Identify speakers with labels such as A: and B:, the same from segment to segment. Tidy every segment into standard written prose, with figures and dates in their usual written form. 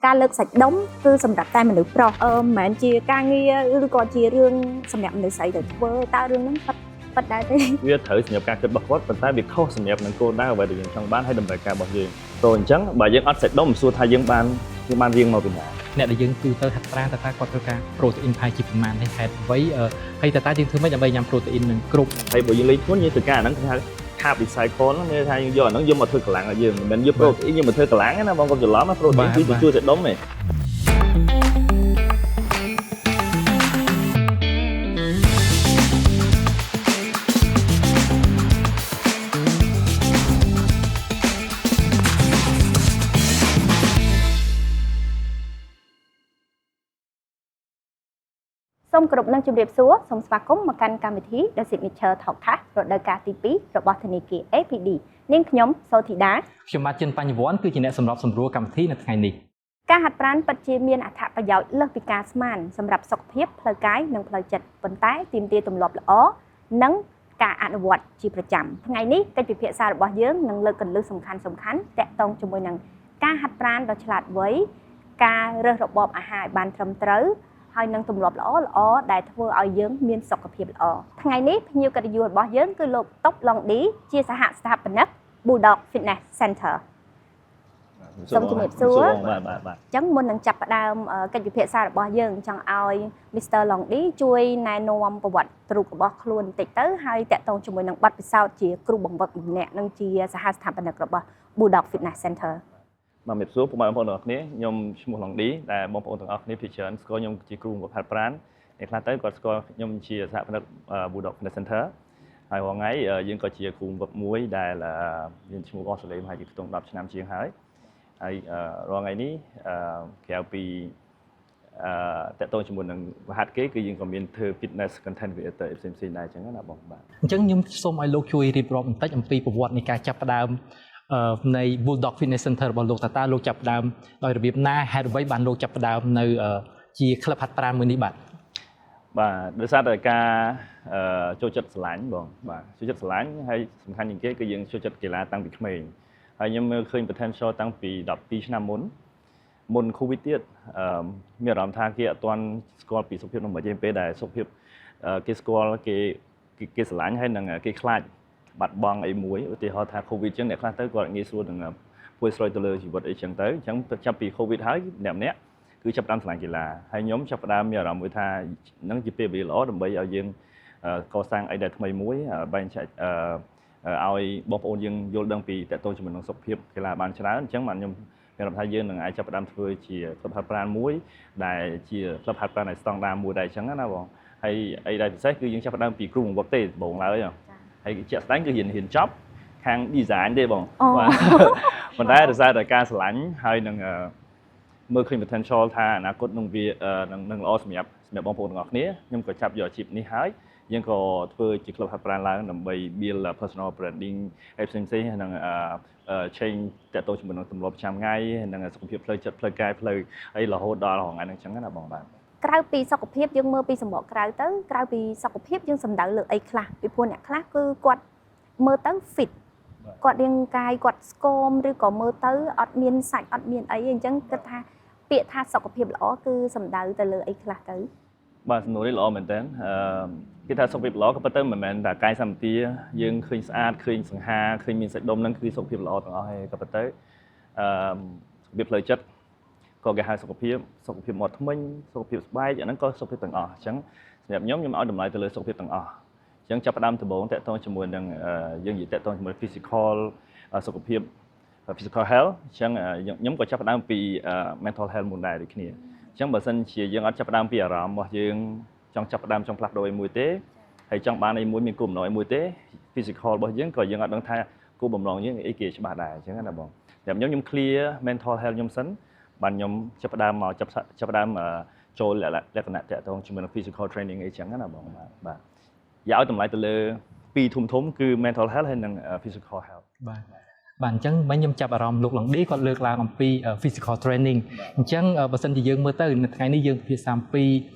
A: ការលើកសាច់ដុំគឺសម្រាប់តែមនុស្សប្រុសមិនមែនជាការងារឬក៏ជារឿងសម្រាប់មនុស្សស្រីទៅធ្វើតើរឿងហ្នឹងពិតពិតដែរទេ
B: វាត្រូវសម្រាប់ការគិតរបស់គាត់ប៉ុន្តែវាខុសសម្រាប់នឹងគោលដៅអ្វីដែលយើងចង់បានហើយតម្រូវការរបស់យើងតោះអញ្ចឹងបើយើងអត់សាច់ដុំសួរថាយើងបានរៀងមកពីណា
C: អ្នកដែលយើងទូទៅហាត់ប្រាណតើតើគាត់ត្រូវការប្រូតេអ៊ីនប្រហែលជាប្រមាណហើយហេតុអ្វីហើយតើតើយើងធ្វើម៉េចដើម្បីញ៉ាំប្រូតេអ៊ីននឹងគ្រប់
B: ហើយបើយើងលេងធ្ងន់យើងត្រូវការអាហ្នឹងគេហៅ carb recycle ហ្នឹងមានន័យថាយើងយកអាហ្នឹងយកមកធ្វើកម្លាំងឲ្យយើងមិនមែនយក protein យកមកធ្វើកម្លាំងទេណាបងកុំច្រឡំណា protein គឺជួយសាច់ដុំទេ
A: សូមគោរពនឹងជម្រាបសួរសូមស្វាគមន៍មកកាន់កម្មវិធី The Signature Talk Cast រដូវកាលទី2របស់ធនាគារ APD នាងខ្ញុំសូធីតា
C: ខ្ញុំបាទចិនបញ្ញវន្តគឺជាអ្នកសម្របសម្រួលកម្មវិធីនៅថ្ងៃនេះ
A: ការហាត់ប្រាណពិតជាមានអត្ថប្រយោជន៍លើសពីការស្មានសម្រាប់សុខភាពផ្លូវកាយនិងផ្លូវចិត្តប៉ុន្តែទាមទារទម្លាប់ល្អនិងការអនុវត្តជាប្រចាំថ្ងៃនេះកិច្ចពិភាក្សារបស់យើងនឹងលើកគន្លឹះសំខាន់សំខាន់តាក់ទងជាមួយនឹងការហាត់ប្រាណដ៏ឆ្លាតវៃការរើសរបបអាហារឲ្យបានត្រឹមត្រូវហើយនឹងទម្លាប់ល្អល្អដែលធ្វើឲ្យយើងមានសុខភាពល្អថ្ងៃនេះភ្ញៀវកិត្តិយសរបស់យើងគឺលោកតុបឡុងឌីជាសហស្ថាបនិក Bulldog Fitness Center សូមជម្រាបសួរ
B: បាទបាទបាទ
A: អញ្ចឹងមុននឹងចាប់ផ្ដើមកិច្ចពិភាក្សារបស់យើងចង់ឲ្យ Mr. Longdi ជួយណែនាំប្រវត្តិរូបរបស់ខ្លួនបន្តិចទៅហើយតាក់ទងជាមួយនឹងបទពិសោធន៍ជាគ្រូបង្វឹកម្នាក់និងជាសហស្ថាបនិករបស់ Bulldog Fitness Center
B: បាទជំរាបសួរពុកម៉ែបងប្អូនទាំងអស់គ្នាខ្ញុំឈ្មោះឡុងឌីដែលបងប្អូនទាំងអស់គ្នាភាគច្រើនស្គាល់ខ្ញុំជាគ្រូបង្វឹកហាត់ប្រាណអ្នកខ្លះទៅគាត់ស្គាល់ខ្ញុំជាសហប្រណិត Bulldog Fitness Center ហើយរាល់ថ្ងៃយើងក៏ជាគ្រូបង្វឹកមួយដែលមានឈ្មោះអូស្ត្រាលីប្រហែលជាខ្ទង់10ឆ្នាំជាងហើយហើយរាល់ថ្ងៃនេះក្រៅពីតកតងជាមួយនឹងវហាត់គេគឺយើងក៏មានធ្វើ fitness content creator ផ្សេងៗដែរអញ្ចឹងណាបងបាទ
C: អញ្ចឹងខ្ញុំសូមឲ្យលោកជួយរៀបរាប់បន្តិចអំពីប្រវត្តិនៃការចាប់ផ្ដើមនៃ Bulldog Fitness Center របស់លោកតើតើលោកចាប់ផ្ដើមដោយរបៀបណាហេតុអ្វីបានលោកចាប់ផ្ដើមនៅជាក្លឹបហាត់ប្រាណមួយនេះបាទ
B: បាទដោយសារតែការចូលចិត្តស្រឡាញ់បងបាទចូលចិត្តស្រឡាញ់ហើយសំខាន់ជាងគេគឺយើងចូលចិត្តកីឡាតាំងពីក្មេងហើយខ្ញុំមើលឃើញ potential តាំងពី12ឆ្នាំមុនមុន COVID ទៀតមានអារម្មណ៍ថាគេអត់ទាន់ស្គាល់ពីសុខភាពនោះមកទេពេលដែលសុខភាពគេស្គាល់គេគេស្រឡាញ់ហើយនឹងគេខ្លាចបាត់បង់អីមួយឧទាហរណ៍ថា COVID ចឹងអ្នកខ្លះទៅគាត់ងាយស្រួលនឹងពួយស្រោចទៅលើជីវិតអីចឹងទៅអញ្ចឹងចាប់ពី COVID ហើយអ្នកម្នាក់គឺចាប់ផ្ដើមស្រឡាញ់កីឡាហើយខ្ញុំចាប់ផ្ដើមមានអារម្មណ៍មួយថានឹងជាពេលវេលាល្អដើម្បីឲ្យយើងកសាងអីដែលថ្មីមួយបែងចែកឲ្យបងប្អូនយើងយល់ដឹងពីតកតងជាមួយនឹងសុខភាពកីឡាបានច្រើនអញ្ចឹងបាទខ្ញុំមានអារម្មណ៍ថាយើងនឹងអាចចាប់ផ្ដើមធ្វើជាក្លឹបហាត់ប្រាណមួយដែលជាក្លឹបហាត់ប្រាណដែលស្តង់ដារមួយដែរអញ្ចឹងណាបងហើយអីដែលពិសេសគឺយើងចាប់ផ្ដើមពីគ្រូបង្វឹកទេដំបូងឡើយហើយជាក់ស្ដែងគឺរៀនរៀនចប់ខាង design ទេបងបាទប៉ុន្តែដោយសារតែការស្រឡាញ់ហើយនឹងមើលឃើញ potential ថាអនាគតនឹងវានឹងល្អសម្រាប់បងប្អូនទាំងអស់គ្នាខ្ញុំក៏ចាប់យកអាជីពនេះហើយយើងក៏ធ្វើជាក្លឹបហាត់ប្រាណឡើងដើម្បី build personal branding អីផ្សេងៗហើយនឹង change តទៅជាមួយនឹងទម្លាប់ប្រចាំថ្ងៃនិងសុខភាពផ្លូវចិត្តផ្លូវកាយផ្លូវអីរហូតដល់រហងៃហ្នឹងអញ្ចឹងណាបងបាទ
A: ក្រៅពីសុខភាពយើងមើលពីសម្បកក្រៅទៅក្រៅពីសុខភាពយើងសំដៅលើអីខ្លះពីព្រោះអ្នកខ្លះគឺគាត់មើលទៅ fit គាត់រាងកាយគាត់ស្គមឬក៏មើលទៅអត់មានសាច់អត់មានអីអញ្ចឹងគិតថាពាក្យថាសុខភាពល្អគឺសំដៅទៅលើអីខ្លះទៅ
B: បាទសំណួរនេះល្អមែនតើអឺគេថាសុខភាពល្អក៏ប៉ុន្តែមិនមែនតែកាយសម្បទាយើងឃើញស្អាតឃើញសង្ហាឃើញមានសាច់ដុំហ្នឹងគឺសុខភាពល្អទាំងអស់ហើយក៏ប៉ុន្តែអឺសុខភាពផ្លូវចិត្តក៏គេហៅសុខភាពសុខភាពមាត់ធ្មេញសុខភាពស្បែកអាហ្នឹងក៏សុខភាពទាំងអស់អញ្ចឹងសម្រាប់ខ្ញុំខ្ញុំឲ្យតម្លៃទៅលើសុខភាពទាំងអស់អញ្ចឹងចាប់ផ្ដើមដំបូងតកតងជាមួយនឹងយើងនិយាយតកតងជាមួយ physical សុខភាព physical health អញ្ចឹងខ្ញុំក៏ចាប់ផ្ដើមពី mental health មុនដែរដូចគ្នាអញ្ចឹងបើសិនជាយើងអត់ចាប់ផ្ដើមពីអារម្មណ៍របស់យើងចង់ចាប់ផ្ដើមចង់ផ្លាស់ប្ដូរអីមួយទេហើយចង់បានអីមួយមានគោលបំណងអីមួយទេ physical របស់យើងក៏យើងអត់ដឹងថាគោលបំណងយើងអីគេច្បាស់ដែរអញ្ចឹងណាបងតែខ្ញុំខ្ញុំ clear mental health ខ្ញុំសិនបានខ្ញុំចាប់ផ្ដើមមកចាប់ចាប់ផ្ដើមចូលលក្ខណៈតាក់ទងជាមួយនឹង physical training អីចឹងណាបងបាទបាទយកឲ្យតម្លៃទៅលើពីរធំធំគឺ mental health ហើយនិង physical health
C: បាទបាទអញ្ចឹងមិញខ្ញុំចាប់អារម្មណ៍លោកឡុងឌីគាត់លើកឡើងអំពី physical training អញ្ចឹងបើសិនជាយើងមើលទៅនៅថ្ងៃនេះយើងពិភាក្សាអំពី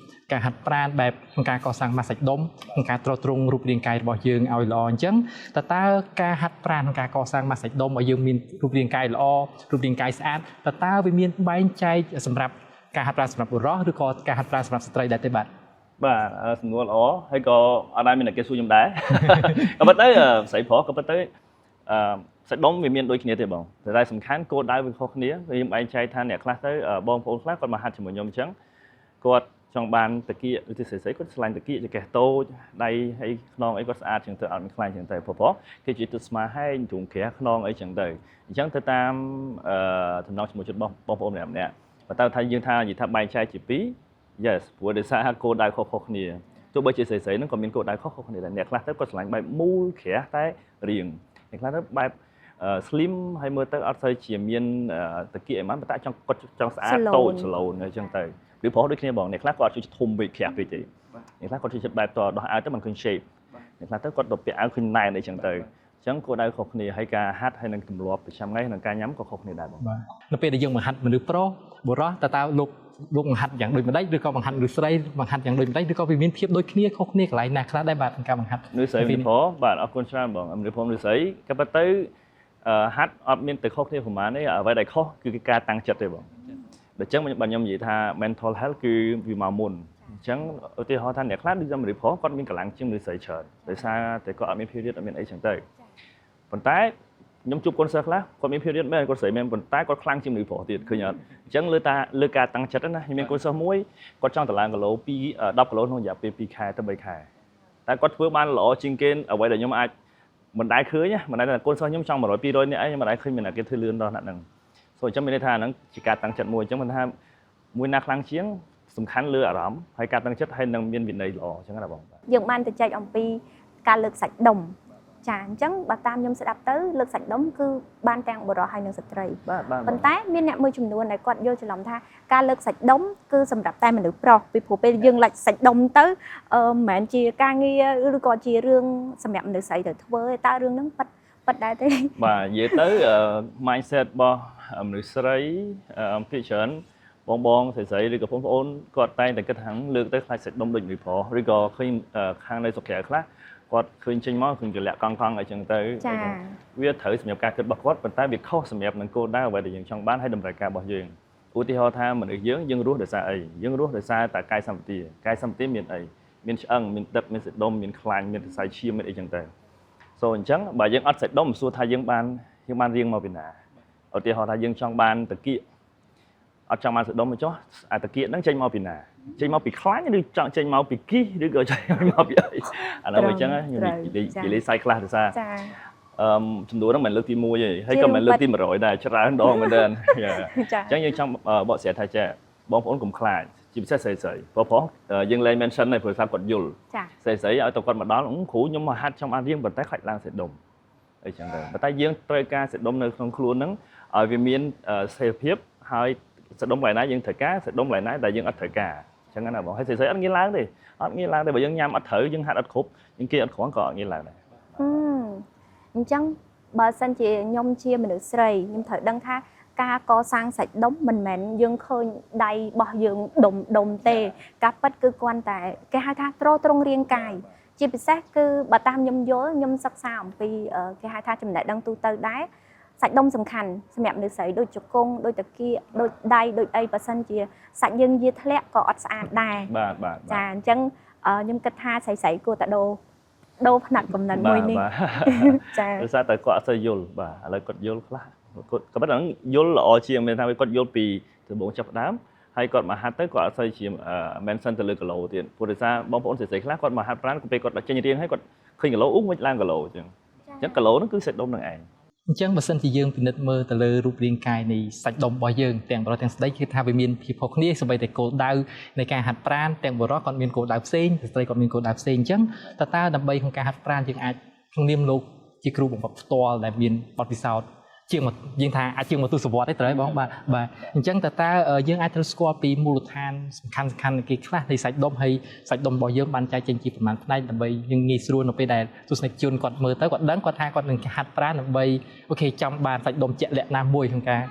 C: ការហាត់ប្រាណបែបក្នុងការកសាងម៉ាស់សាច់ដុំក្នុងការទ្រទ្រង់រូបរាងកាយរបស់យើងឲ្យល្អអញ្ចឹងតើតើការហាត់ប្រាណក្នុងការកសាងម៉ាស់សាច់ដុំឲ្យយើងមានរូបរាងកាយល្អរូបរាងកាយស្អាតតើតើវាមានបែងចែកសម្រាប់ការហាត់ប្រាណសម្រាប់បុរសឬក៏ការហាត់ប្រាណសម្រាប់ស្ត្រីដែរទេបាទ?
B: បាទសំណួរល្អហើយក៏អត់ដែរមានអ្នកគេសួរខ្ញុំដែរក៏ប៉ុន្តែស្រីប្រុសក៏ប៉ុន្តែអឺសាច់ដុំវាមានដូចគ្នាទេបងតែសំខាន់គោលដៅវាខុសគ្នាខ្ញុំបែងចែកថាអ្នកខ្លះទៅបងប្អូនខ្លះគាត់មកហាត់ជាមួយខ្ញុំអញ្ចឹងគាត់ចង់បានតាគៀកឬស្រីស្រីគាត់ឆ្លាញ់តាគៀកចង្កេះតូចដៃហើយខ្នងអីគាត់ស្អាតជាងទៅអត់មានខ្លាញ់ជាងទៅព្រោះគេជាទឹកស្មាហែងទ្រូងក្រាស់ខ្នងអីចឹងទៅអញ្ចឹងទៅតាមអឺចំណងជាមួយចិត្តរបស់បងប្អូនម្នាក់ម្នាក់បើតើថាយើងថានិយាយថាបែងចែកជាពីរ yes ព្រោះដោយសារគោលដៅខុសៗគ្នាទោះបីជាស្រីស្រីហ្នឹងក៏មានគោលដៅខុសៗគ្នាដែរអ្នកខ្លះទៅគាត់ឆ្លាញ់បែបមូលក្រាស់តែរៀងអ្នកខ្លះទៅបែប slim ហើយមើលទៅអត់សូវជាមានតាគៀកអីហ្មងប៉ុន្តែចង់គាត់ចង់ស្អាតតូច salon អញ្ចឹងទៅឬប្រុសដូចគ្នាបងអ្នកខ្លះគាត់អត់ជួយធំពេកក្រាស់ពេកទេអ្នកខ្លះគាត់ជួយចិត្តបែបតដោះអាវទៅមិនឃើញ shape អ្នកខ្លះទៅគាត់ទៅពាក់អាវឃើញណែនអីចឹងទៅអញ្ចឹងគោលដៅខុសគ្នាហើយការហាត់ហើយនឹងទម្លាប់ប្រចាំថ្ងៃនិងការញ៉ាំក៏ខុសគ្នាដែរបង។
C: បាទនៅពេលដែលយើងបង្ហាត់មនុស្សប្រុសបុរសតើតើលោកលោកបង្ហាត់យ៉ាងដូចម្ដេចឬក៏បង្ហាត់មនុស្សស្រីបង្ហាត់យ៉ាងដូចម្ដេចឬក៏វាមានភាពដូចគ្នាខុសគ្នាកន្លែងណាខ្លះដែរបាទក្នុងការបង្ហាត់?
B: មនុស្សស្រីមនុស្សប្រុសបាទអរគុណច្រើនបងមនុស្សប្រុសមនុស្សស្រីក៏ប៉ុន្តែហាត់អត់មានទៅខុសគ្នាប្រហែលទេអ្វីដែលខុសគឺការតាំងចិត្តទេបងដូច្នេះបាទខ្ញុំនិយាយថា mental health គឺវាមកមុនអញ្ចឹងឧទាហរណ៍ថាអ្នកខ្លះដូចជាមនុស្សប្រុសគាត់មានកម្លាំងជាងមនុស្សស្រីច្រើនដោយសារតែគាត់អត់មាន period អត់មានអីចឹងទៅប៉ុន្តែខ្ញុំជួបកូនសិស្សខ្លះគាត់មាន period មែនគាត់ស្រីមែនប៉ុន្តែគាត់ខ្លាំងជាងមនុស្សប្រុសទៀតឃើញអត់អញ្ចឹងលើតាលើការតាំងចិត្តណាខ្ញុំមានកូនសិស្សមួយគាត់ចង់តម្លើងគីឡូ2 10គីឡូក្នុងរយៈពេល2ខែទៅ3ខែតែគាត់ធ្វើបានល្អជាងគេអ្វីដែលខ្ញុំអាចមិនដែលឃើញណាមិនដែលថាកូនសិស្សខ្ញុំចង់100 200នាក់អីខ្ញុំមិនដែលឃើញមានអ្នកគេធ្វើលឿនដល់ថ្នាក់ហ្នឹង so អញ្ចឹងមានន័យថាហ្នឹងជាការតាំងចិត្តមួយអញ្ចឹងមិនថាមួយណាខ្លាំងជាងសំខាន់លើអារម្មណ៍ហើយការតាំងចិត្តហើយនឹងមានវិន័យល្អអញ្ចឹងណាបង។
A: យើងបានទៅចែកអំពីការលើកសាច់ដុំចាអញ្ចឹងបើតាមខ្ញុំស្ដាប់ទៅលើកសាច់ដុំគឺបានទាំងបុរសហើយនិងស្ត្រី
B: បាទបាទ
A: ប៉ុន្តែមានអ្នកមួយចំនួនដែលគាត់យល់ច្រឡំថាការលើកសាច់ដុំគឺសម្រាប់តែមនុស្សប្រុសពីព្រោះពេលយើងឡាច់សាច់ដុំទៅអឺមិនមែនជាការងារឬក៏ជារឿងសម្រាប់មនុស្សស្រីទៅធ្វើទេតើរឿងហ្នឹងពិតពិតដែរទេ?
B: បាទនិយាយទៅ mindset របស់មនុស្សស្រីភាគច្រើនបងបងស្រីស្រីឬក៏បងប្អូនគាត់តែងតែគិតថាលើកទៅខ្លាចសាច់ដុំដូចមនុស្សប្រុសឬក៏ឃើញខាងនៅស្រុកក្រៅខ្លះគាត់ឃើញចេញមកឃើញកលាក់កង់កង់អីចឹងទៅ
A: ចា
B: វាត្រូវសម្រាប់ការគិតរបស់គាត់ប៉ុន្តែវាខុសសម្រាប់នឹងគោលដៅអ្វីដែលយើងចង់បានហើយតម្រូវការរបស់យើងឧទាហរណ៍ថាមនុស្សយើងយើងរស់ដោយសារអីយើងរស់ដោយសារតែកាយសម្បទាកាយសម្បទាមានអីមានឆ្អឹងមានទឹកមានសាច់ដុំមានខ្លាញ់មានសរសៃឈាមមានអីចឹងទៅ so អញ្ចឹងបើយើងអត់សាច់ដុំសួរថាយើងបានរៀងមកពីណាឧទាហរណ៍ថាយើងចង់បានតាគៀកអត់ចង់បានសាច់ដុំចុះអាតាគៀកហ្នឹងចេញមកពីណាចេញមកពីខ្លាញ់ឬចង់ចេញមកពីគីឬក៏ចេញមកពីអីអានោះអញ្ចឹងខ្ញុំនិយាយសាយខ្លះដោយសារ
A: ចា
B: អឺចំនួនហ្នឹងមិនលើកទី1ទេហើយក៏មិនលើកទី100ដែរច្រើនដងមែនទែន
A: ចា
B: អញ្ចឹងយើងចង់បកស្រាយថាចាបងប្អូនកុំខ្លាចជាពិសេសស្រីស្រីព្រោះប្រុសយើងលែង mention ហើយព្រោះថាគាត់យល់
A: ចា
B: ស្រីស្រីឲ្យទៅគាត់មកដល់គ្រូខ្ញុំមកហាត់ចង់បានរៀងប៉ុន្តែខ្លាចឡើងសាច់ដុំអីចឹងទៅប៉ុន្តែយើងត្រូវការសាច់ដុំនៅក្នុងខ្លួនហ្នឹងឲ្យវាមានស្ថិរភាពហើយសាច់ដុំកន្លែងណាយើងត្រូវការសាច់ដុំកន្លែងណាដែលយើងអត់ត្រូវការអញ្ចឹងណាបងហើយស្រីស្រីអត់ងាយឡើងទេអត់ងាយឡើងទេបើយើងញ៉ាំអត់ត្រូវយើងហាត់អត់គ្រប់យើងគេអត់គ្រាន់ក៏អត់ងាយឡើងដែរ។
A: អញ្ចឹងបើសិនជាខ្ញុំជាមនុស្សស្រីខ្ញុំត្រូវដឹងថាការកសាងសាច់ដុំមិនមែនយើងឃើញដៃរបស់យើងដុំដុំទេការពិតគឺគ្រាន់តែគេហៅថាទ្រទ្រង់រាងកាយជាពិសេសគឺបើតាមខ្ញុំយល់ខ្ញុំសិក្សាអំពីគេហៅថាចំណេះដឹងទូទៅដែរសាច់ដុំសំខាន់សម្រាប់មនុស្សស្រីដូចជង្គង់ដូចតាគៀកដូចដៃដូចអីបើសិនជាសាច់យើងយាធ្លាក់ក៏អត់ស្អាតដែរ
B: បាទបាទ
A: ចាអញ្ចឹងខ្ញុំគិតថាស្រីស្រីគួរតែដូរដូរផ្នែកកំណត់មួយនេះ ចា
B: ដោយសារតែគាត់អត់សូវយល់បាទឥឡូវគាត់យល់ខ្លះគាត់ក៏ប៉ុន្តែហ្នឹងយល់ល្អជាងមានថាគាត់យល់ពីដំបូងចាប់ផ្ដើមហើយគាត់មកហាត់ទៅគាត់អត់សូវជា mention ទៅលើគីឡូទៀតព្រោះដោយសារបងប្អូនស្រីៗខ្លះគាត់មកហាត់ប្រាណពេលគាត់ចេញរៀងហើយគាត់ឃើញគីឡូអ៊ុមិនឡើងគីឡូអញ្ចឹងអញ្ចឹងគីឡូហ្នឹងគឺសាច់ដុំនឹងឯង។
C: អញ្ចឹងបើសិនជាយើងពិនិត្យមើលទៅលើរូបរាងកាយនៃសាច់ដុំរបស់យើងទាំងបុរសទាំងស្ត្រីគឺថាវាមានភាពខុសគ្នាសូម្បីតែគោលដៅនៃការហាត់ប្រាណទាំងបុរសគាត់មានគោលដៅផ្សេងស្ត្រីគាត់មានគោលដៅផ្សេងអញ្ចឹងតើតើដើម្បីក្នុងការហាត់ប្រាណយើងអាចក្នុងនាមលោកជាគ្រូបង្វឹកផ្ទាល់ដែលមានបទពិសោធន៍ជាងយើងថាអាចជាងមួយទសវត្សរ៍ទេត្រូវហើយបងបាទបាទអញ្ចឹងតើតើយើងអាចត្រូវស្គាល់ពីមូលដ្ឋានសំខាន់សំខាន់គេខ្លះនៃសាច់ដុំហើយសាច់ដុំរបស់យើងបានចែកចេញជាប្រមាណផ្នែកដើម្បីយើងងាយស្រួលនៅពេលដែលទស្សនិកជនគាត់មើលទៅគាត់ដឹងគាត់ថាគាត់នឹងហាត់ប្រាណដើម្បីokay ចង់បានសាច់ដុំជាក់លាក់ណាមួយក្នុងការ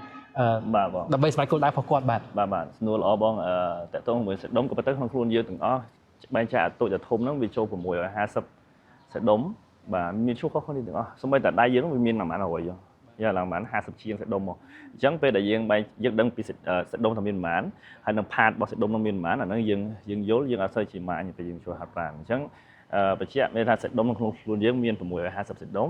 B: បាទបង
C: ដើម្បីសម្រេចគោលដៅរបស់គាត់បាទ។
B: បាទបាទសំណួរល្អបងអឺតកតងមួយសាច់ដុំក៏ប៉ុន្តែក្នុងខ្លួនយើងទាំងអស់បែងចែកអាតូចអាធំហ្នឹងវាចូល650សាច់ដុំបាទមានឈ្មោះខុសគ្នាទាំងអស់សូម្បីតែដៃយើងវាមានប្រហែល100យ៉ាឡើងប្រហែល50ជាងសាច់ដុំមកអញ្ចឹងពេលដែលយើងបែងយើងដឹងពីសាច់ដុំថាមានប្រហែលហើយនឹង part របស់សាច់ដុំនោះមានប្រហែលអាហ្នឹងយើងយើងយល់យើងអត់សូវជាម៉ាញពេលយើងចូលហាត់ប្រាណអញ្ចឹងអឺបញ្ជាក់មានថាសាច់ដុំក្នុងខ្លួនយើងមាន650សាច់ដុំ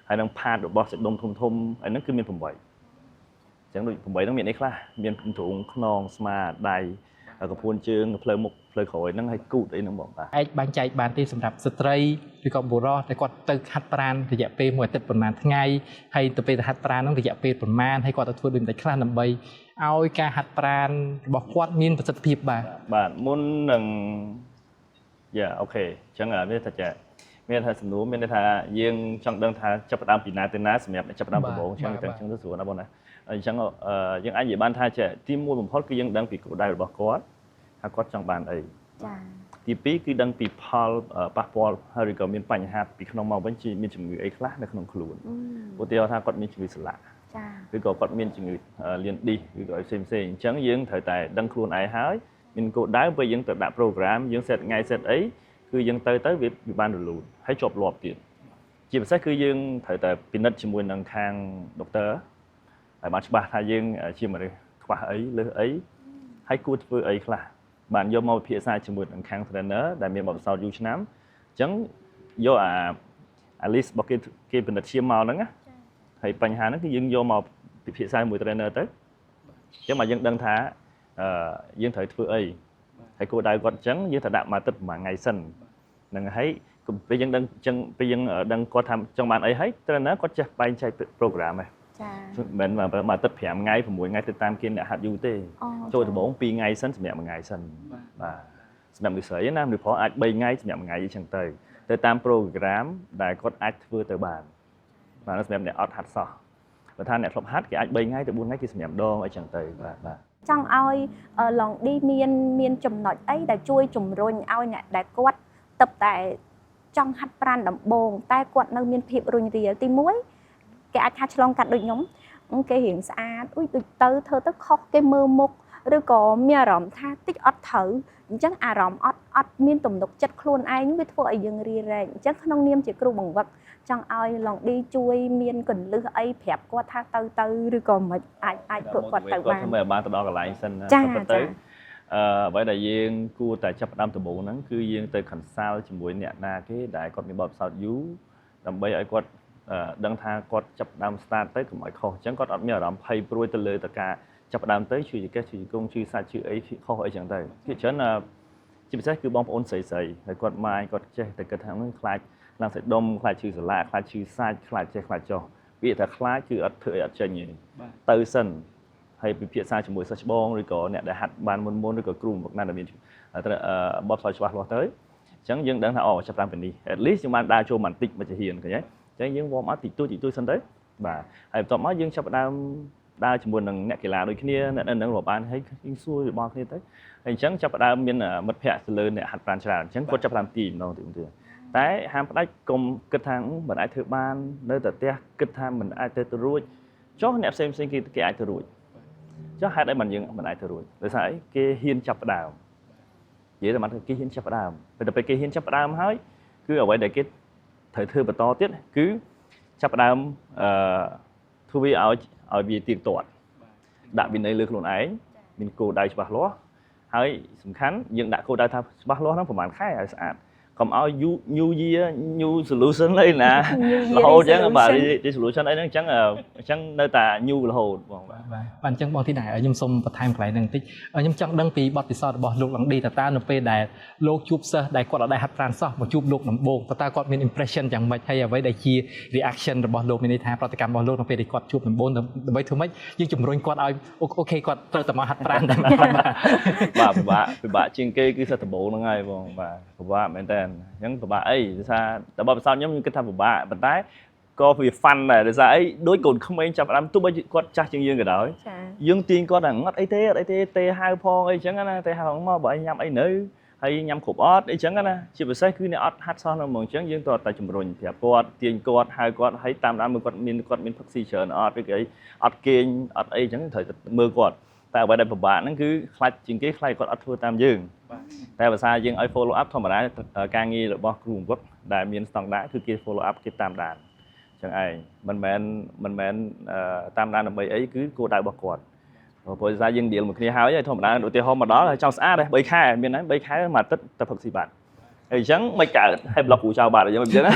B: ហើយនឹង part របស់សាច់ដុំធំធំហើយហ្នឹងគឺមាន8អញ្ចឹងដូច8ហ្នឹងមានអីខ្លះមានទ្រូងខ្នងស្មាដៃកពួនជើងផ្លូវមុខផ្លូវក្រោយហ្នឹងហើយគូតអីហ្នឹងបងបាទ។
C: ឯកបែងចែកបានទេសម្រាប់ស្ត្រីឬក៏បុរសដែលគាត់ទៅហាត់ប្រាណរយៈពេលមួយអាទិត្យប្រហែលថ្ងៃហើយទៅពេលទៅហាត់ប្រាណហ្នឹងរយៈពេលប្រហែលហើយគាត់ទៅធ្វើដូចម្ដេចខ្លះដើម្បីឲ្យការហាត់ប្រាណរបស់គាត់មានប្រសិទ្ធភាពបាទ?
B: បាទមុននឹងយ៉ា okay អញ្ចឹងមានថាចាមានថាសំណួរមានន័យថាយើងចង់ដឹងថាចាប់ផ្ដើមពីណាទៅណាសម្រាប់ចាប់ផ្ដើមដំបូងអញ្ចឹងតែអញ្ចឹងទៅស្រួលណាបងណាអញ្ចឹងយើងអាចនិយាយបានថាចេះទីមួយបំផុតគឺយើងដឹងពីគោលដៅរបស់គាត់ថាគាត់ចង់បានអី
A: ចា
B: ទី2គឺដឹងពីផលប៉ះពាល់ហើយឬក៏មានបញ្ហាពីក្នុងមកវិញជាមានជំងឺអីខ្លះនៅក្នុងខ្លួនឧទាហរណ៍ថាគាត់មានជំងឺសន្លាក់
A: ចា
B: ឬក៏គាត់មានជំងឺលៀនឌីសឬក៏អីផ្សេងផ្សេងអញ្ចឹងយើងត្រូវតែដឹងខ្លួនឯងហើយមានគោលដៅពេលយើងទៅដាក់ program យើង set ថ្ងៃ set អីគឺយើងទៅទៅវាបានរលូនហើយជាប់លាប់ទៀតជាពិសេសគឺយើងត្រូវតែពិនិត្យជាមួយនឹងខាង doctor ឲ្យបានច្បាស់ថាយើងជាមនុស្សខ្វះអីលើសអីហើយគួរធ្វើអីខ្លះបានយកមកពិភាក្សាជាមួយនឹងខាង trainer ដែលមានបទពិសោធន៍យូរឆ្នាំអញ្ចឹងយកអា list របស់គេគេពិនិត្យឈាមមកហ្នឹងណាហើយបញ្ហាហ្នឹងគឺយើងយកមកពិភាក្សាជាមួយ trainer ទៅអញ្ចឹងមកយើងដឹងថាអឺយើងត្រូវធ្វើអីហើយគោលដៅគាត់អញ្ចឹងយើងត្រូវដាក់មកទឹកប្រហែលថ្ងៃសិនហ្នឹងហើយពេលយើងដឹងអញ្ចឹងពេលយើងដឹងគាត់ថាចង់បានអីហើយ trainer គាត់ចេះបែងចែក program ហ្នឹង
A: ចា
B: មិនមែនមួយអាទិត្យ5ថ្ងៃ6ថ្ងៃទៅតាមគេអ្នកហាត់យូរទេចូលដំបូង2ថ្ងៃសិនសម្រាប់មួយថ្ងៃសិនបាទសម្រាប់មនុស្សស្រីណាមនុស្សប្រុសអាច3ថ្ងៃសម្រាប់មួយថ្ងៃអញ្ចឹងទៅទៅតាម program ដែលគាត់អាចធ្វើទៅបានបាទសម្រាប់អ្នកអត់ហាត់សោះបើថាអ្នកធ្លាប់ហាត់គេអាច3ថ្ងៃទៅ4ថ្ងៃគេសម្រាប់ដងអីចឹងទៅបាទបាទ។
A: ចង់ឲ្យឡុងឌីមានមានចំណុចអីដែលជួយជំរុញឲ្យអ្នកដែលគាត់ទឹកតែចង់ហាត់ប្រាណដំបូងតែគាត់នៅមានភាពរុញរាលទី1គេអាចថាឆ្លងកាត់ដូចខ្ញុំគេរៀងស្អាតអ៊ុយដូចទៅធ្វើទៅខុសគេមើលមុខឬក៏មានអារម្មណ៍ថាតិចអត់ត្រូវអញ្ចឹងអារម្មណ៍អត់អត់មានទំនុកចិត្តខ្លួនឯងវាធ្វើឲ្យយើងរារែកអញ្ចឹងក្នុងនាមជាគ្រូបង្វឹកចង់ឲ្យឡុងឌីជួយមានកលឹះអីប្រាប់គាត់ថាទៅទៅឬក៏មិនអាចអាចពួកគាត់ទៅបាន
B: ធ្វើឲ្យបានទៅដល់កន្លែងសិនណា
A: ទៅ
B: អ្វីដែលយើងគួរតែចាប់ផ្ដើមដំបូងហ្នឹងគឺយើងទៅ consult ជាមួយអ្នកណាគេដែលគាត់មានបទពិសោធន៍យូរដើម្បីឲ្យគាត់ដឹងថាគាត់ចាប់ផ្ដើម start ទៅកុំឲ្យខុសអញ្ចឹងគាត់អត់មានអារម្មណ៍ភ័យព្រួយទៅលើតការចាប់ផ្ដើមទៅឈឺចង្កេះឈឺជង្គង់ឈឺសាច់ឈឺអីខុសអីចឹងទៅភាគច្រើនជាពិសេសគឺបងប្អូនស្រីស្រីហើយគាត់ម៉ាយគាត់ចេះតែគិតថាខ្លាចឡើងសាច់ដុំខ្លាចឈឺសន្លាក់ខ្លាចឈឺសាច់ខ្លាចចេះខ្លាចចោះវាថាខ្លាចគឺអត់ធ្វើអីអត់ចេញទេទៅសិនហើយពិភាក្សាជាមួយសិស្សច្បងឬក៏អ្នកដែលហាត់បានមុនមុនឬក៏គ្រូមកណាដែលមានត្រូវបទផ្សោយច្បាស់លាស់ទៅអញ្ចឹងយើងដឹងថាអូចាប់តាមពីនេះ at least យើងបានដើរចូលបន្តិចមកជាហ៊ានឃើញទេអញ្ចឹងយើង warm up តិចតួចតិចតួចសិនទៅបាទហើយបន្ទាប់មកយើងចាប់ផ្ដើមដើរជាមួយនឹងអ្នកកីឡាដូចគ្នាអ្នកនឹងរាប់បានហើយយើងសួរយោបល់គ្នាទៅហើយអញ្ចឹងចាប់ផ្ដើមមានមិត្តភ័ក្តិទៅលើអ្នកហាត់ប្រាណច្រើនអញ្ចឹងគាត់ចាប់ផ្ដើមទីម្ដងទីទៀតតែហាមផ្ដាច់កុំគិតថាមិនអាចធ្វើបាននៅតែផ្ទះគិតថាមិនអាចទៅទៅរួចចុះអ្នកផ្សេងផ្សេងគេគេអាចទៅរួចចុះហេតុអីបានយើងមិនអាចទៅរួចដោយសារអីគេហ៊ានចាប់ផ្ដើមនិយាយតែមកគេហ៊ានចាប់ផ្ដើមពេលតែពេលគេហ៊ានចាប់ផ្ដើមហើយគឺអ្វីដែលគេត្រូវធ្វើបន្តទៀតគឺចាប់ផ្ដើមអឺធ្វើវាឲ្យឲ្យវាទៀងទាត់ដាក់វិន័យលើខ្លួនឯងមានគោលដៅច្បាស់លាស់ហើយសំខាន់យើងដាក់គោលដៅថាច្បាស់លាស់ហ្នឹងប្រហែលខែឲ្យស្អាតកុំឲ្យ new year new solution អីណារហូតអញ្ចឹងបាទ resolution អីហ្នឹងអញ្ចឹងអញ្ចឹងនៅតែ new រហូតបងបាទ។
C: បាទបាទអញ្ចឹងបងទីដែរខ្ញុំសូមបន្ថែមកន្លែងហ្នឹងបន្តិចខ្ញុំចង់ដឹងពីបទពិសោធន៍របស់លោកឡុងឌីតើតើនៅពេលដែលលោកជួបសិស្សដែលគាត់អត់ដែលហាត់ប្រាណសោះមកជួបលោកដំបូងតើតើគាត់មាន impression យ៉ាងម៉េចហើយអ្វីដែលជា reaction របស់លោកមានន័យថាប្រតិកម្មរបស់លោកនៅពេលដែលគាត់ជួបដំបូងដើម្បីធ្វើម៉េចយើងជំរុញគាត់ឲ្យ okay គាត់ត្រូវតែមកហាត់ប្រាណតែបាទ
B: បាទពិបាកពិបាកជាងគេគឺសិស្សដំបូងហ្នឹងហើយបងបាទពិបាកមែនតើអញ្ចឹងពិបាកអីដោយសារតែបទពិសោធន៍ខ្ញុំខ្ញុំគិតថាពិបាកប៉ុន្តែក៏វា fun ដែរដោយសារអីដូចកូនក្មេងចាប់ផ្ដើមទោះបីគាត់ចាស់ជាងយើងក៏ដោយ
A: ចា
B: យើងទាញគាត់ថាអត់អីទេអត់អីទេទេហៅផងអីចឹងណាទេហៅផងមកបើអញញ៉ាំអីនៅហ ហើយញ៉ាំគ្រប់អត់អីចឹងណាជាពិសេសគឺអ្នកអត់ហាត់សោះនៅហ្មងអញ្ចឹងយើងត្រូវតែជំរុញប្រាប់គាត់ទាញគាត់ហៅគាត់ហើយតាមដានមើលគាត់មានគាត់មានផឹកស៊ីច្រើនអត់ឬក៏អីអត់គេងអត់អីចឹងត្រូវតែមើលគាត់តែអ្វីដែលពិបាកហ្នឹងគឺខ្លាចជាងគេខ្លាចគាត់អត់ធ្វើតាមយើងតែភាសាយើងឲ្យ follow up ធម្មតាការងាររបស់គ្រូបង្វឹកដែលមានស្តង់ដារគឺគេ follow up គេតាមដានចឹងឯងមិនមែនតាមដានដើម្បីអីគឺគោលដៅរបស់គាត់ព្រោះសារយើង deal មួយគ្នាហើយធម្មតាឧទាហរណ៍មកដល់ហើយចង់ស្អាត3ខែមានហើយ3ខែមួយអាទិត្យទៅផឹកស៊ីបាត់ហើយអញ្ចឹងមិនកើតហើយប្លុកគ្រូចោលបាត់អញ្ចឹងអញ្ចឹងណា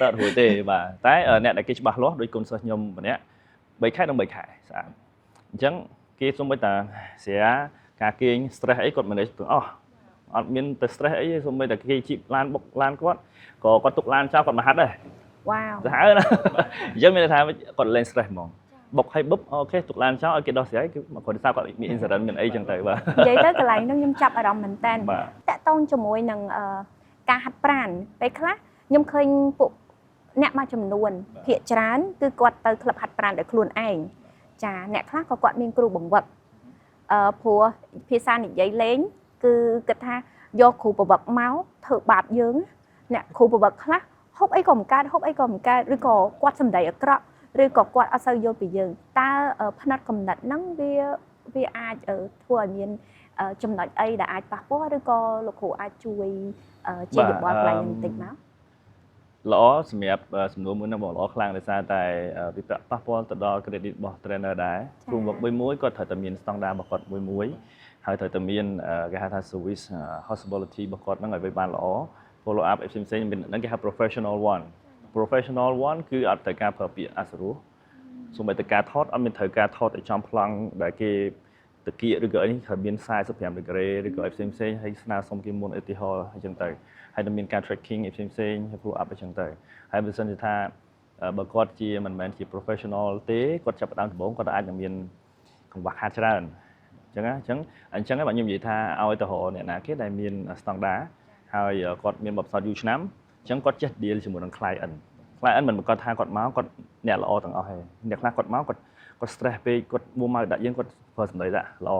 B: តើអត់រួចទេបាទតែអ្នកដែលគេច្បាស់លាស់ដូចកូនសិស្សខ្ញុំម្នាក់3ខែដល់3ខែស្អាតអញ្ចឹងគេសូម្បីតាស្រាការគេង stress អីគាត់ manage ទាំងអស់អត់មានទៅ stress អីទេសូម្បីតែគេជីកឡានបុកឡានគាត់ក៏គាត់ទុកឡានចោលគាត់មកហាត់ដែរ
A: វ៉ាវ
B: សាហាវណាអញ្ចឹងមានន័យថាគាត់លែង stress ហ្មងបុកឲ្យបឹប OK ទុកឡានចោលឲ្យគេដោះស្រាយគឺគាត់ថាគាត់មាន insurance មានអីចឹងទៅបាទ
A: និយាយទៅកន្លែងហ្នឹងខ្ញុំចាប់អារម្មណ៍មែនតើ
B: បាទ
A: តាក់ទងជាមួយនឹងការហាត់ប្រាណពេលខ្លះខ្ញុំឃើញពួកអ្នកមួយចំនួនភាគច្រើនគឺគាត់ទៅក្លឹបហាត់ប្រាណដោយខ្លួនឯងចាអ្នកខ្លះក៏គាត់មានគ្រូបង្វឹកព្រោះភាសានិយាយលេងគឺគិតថាយកគ្រូបង្វឹកមកធ្វើបាបយើងអ្នកគ្រូបង្វឹកខ្លះហូបអីក៏មិនកើតហូបអីក៏មិនកើតឬក៏គាត់សម្ដីអាក្រក់ឬក៏គាត់អត់សូវយល់ពីយើងតើផ្នត់កំណត់ហ្នឹងវាអាចធ្វើឲ្យមានចំណុចអីដែលអាចប៉ះពាល់ឬក៏លោកគ្រូអាចជួយជាយោបល់កន្លែងហ្នឹងបន្តិចមក
B: ល្អសម្រាប់សំណួរមួយហ្នឹងបងល្អខ្លាំងដោយសារតែវាប៉ះពាល់ទៅដល់ credit របស់ trainer ដែរគ្រូបង្វឹកមួយមួយគាត់ត្រូវតែមាន standard របស់គាត់មួយមួយហើយត្រូវតែមានគេហៅថា service hospitality របស់គាត់ហ្នឹងឲ្យវាបានល្អ follow up អីផ្សេងៗមានហ្នឹងគេហៅ professional one professional one គឺអត់ត្រូវការប្រើពាក្យអសុរោះសូម្បីតែការថតអត់មានត្រូវការថតឲ្យចំប្លង់ដែលគេតកៀកឬក៏អីត្រូវមាន45ដឺក្រេឬក៏អីផ្សេងផ្សេងហើយស្នើសុំគេមុនឧទាហរណ៍អញ្ចឹងទៅហើយនឹងមានការ tracking អីផ្សេងផ្សេងហើយ follow up អញ្ចឹងទៅហើយបើសិនជាថាបើគាត់ជាមិនមែនជា professional ទេគាត់ចាប់ផ្ដើមដំបូងគាត់អាចនឹងមានកង្វះខាតច្រើនអញ្ចឹងណាអញ្ចឹងអញ្ចឹងហើយបាទខ្ញុំនិយាយថាឲ្យទៅរកអ្នកណាគេដែលមាន standard ហើយគាត់មានបទពិសោធន៍យូរឆ្នាំអញ្ចឹងគាត់ចេះ deal ជាមួយនឹង client client មិនប្រកាសថាគាត់មកគាត់អ្នកល្អទាំងអស់ទេអ្នកខ្លះគាត់មកគាត់គាត់ stress ពេកគាត់មួម៉ៅដាក់យើងគាត់ប្រើសម្ដីដាក់ល្អ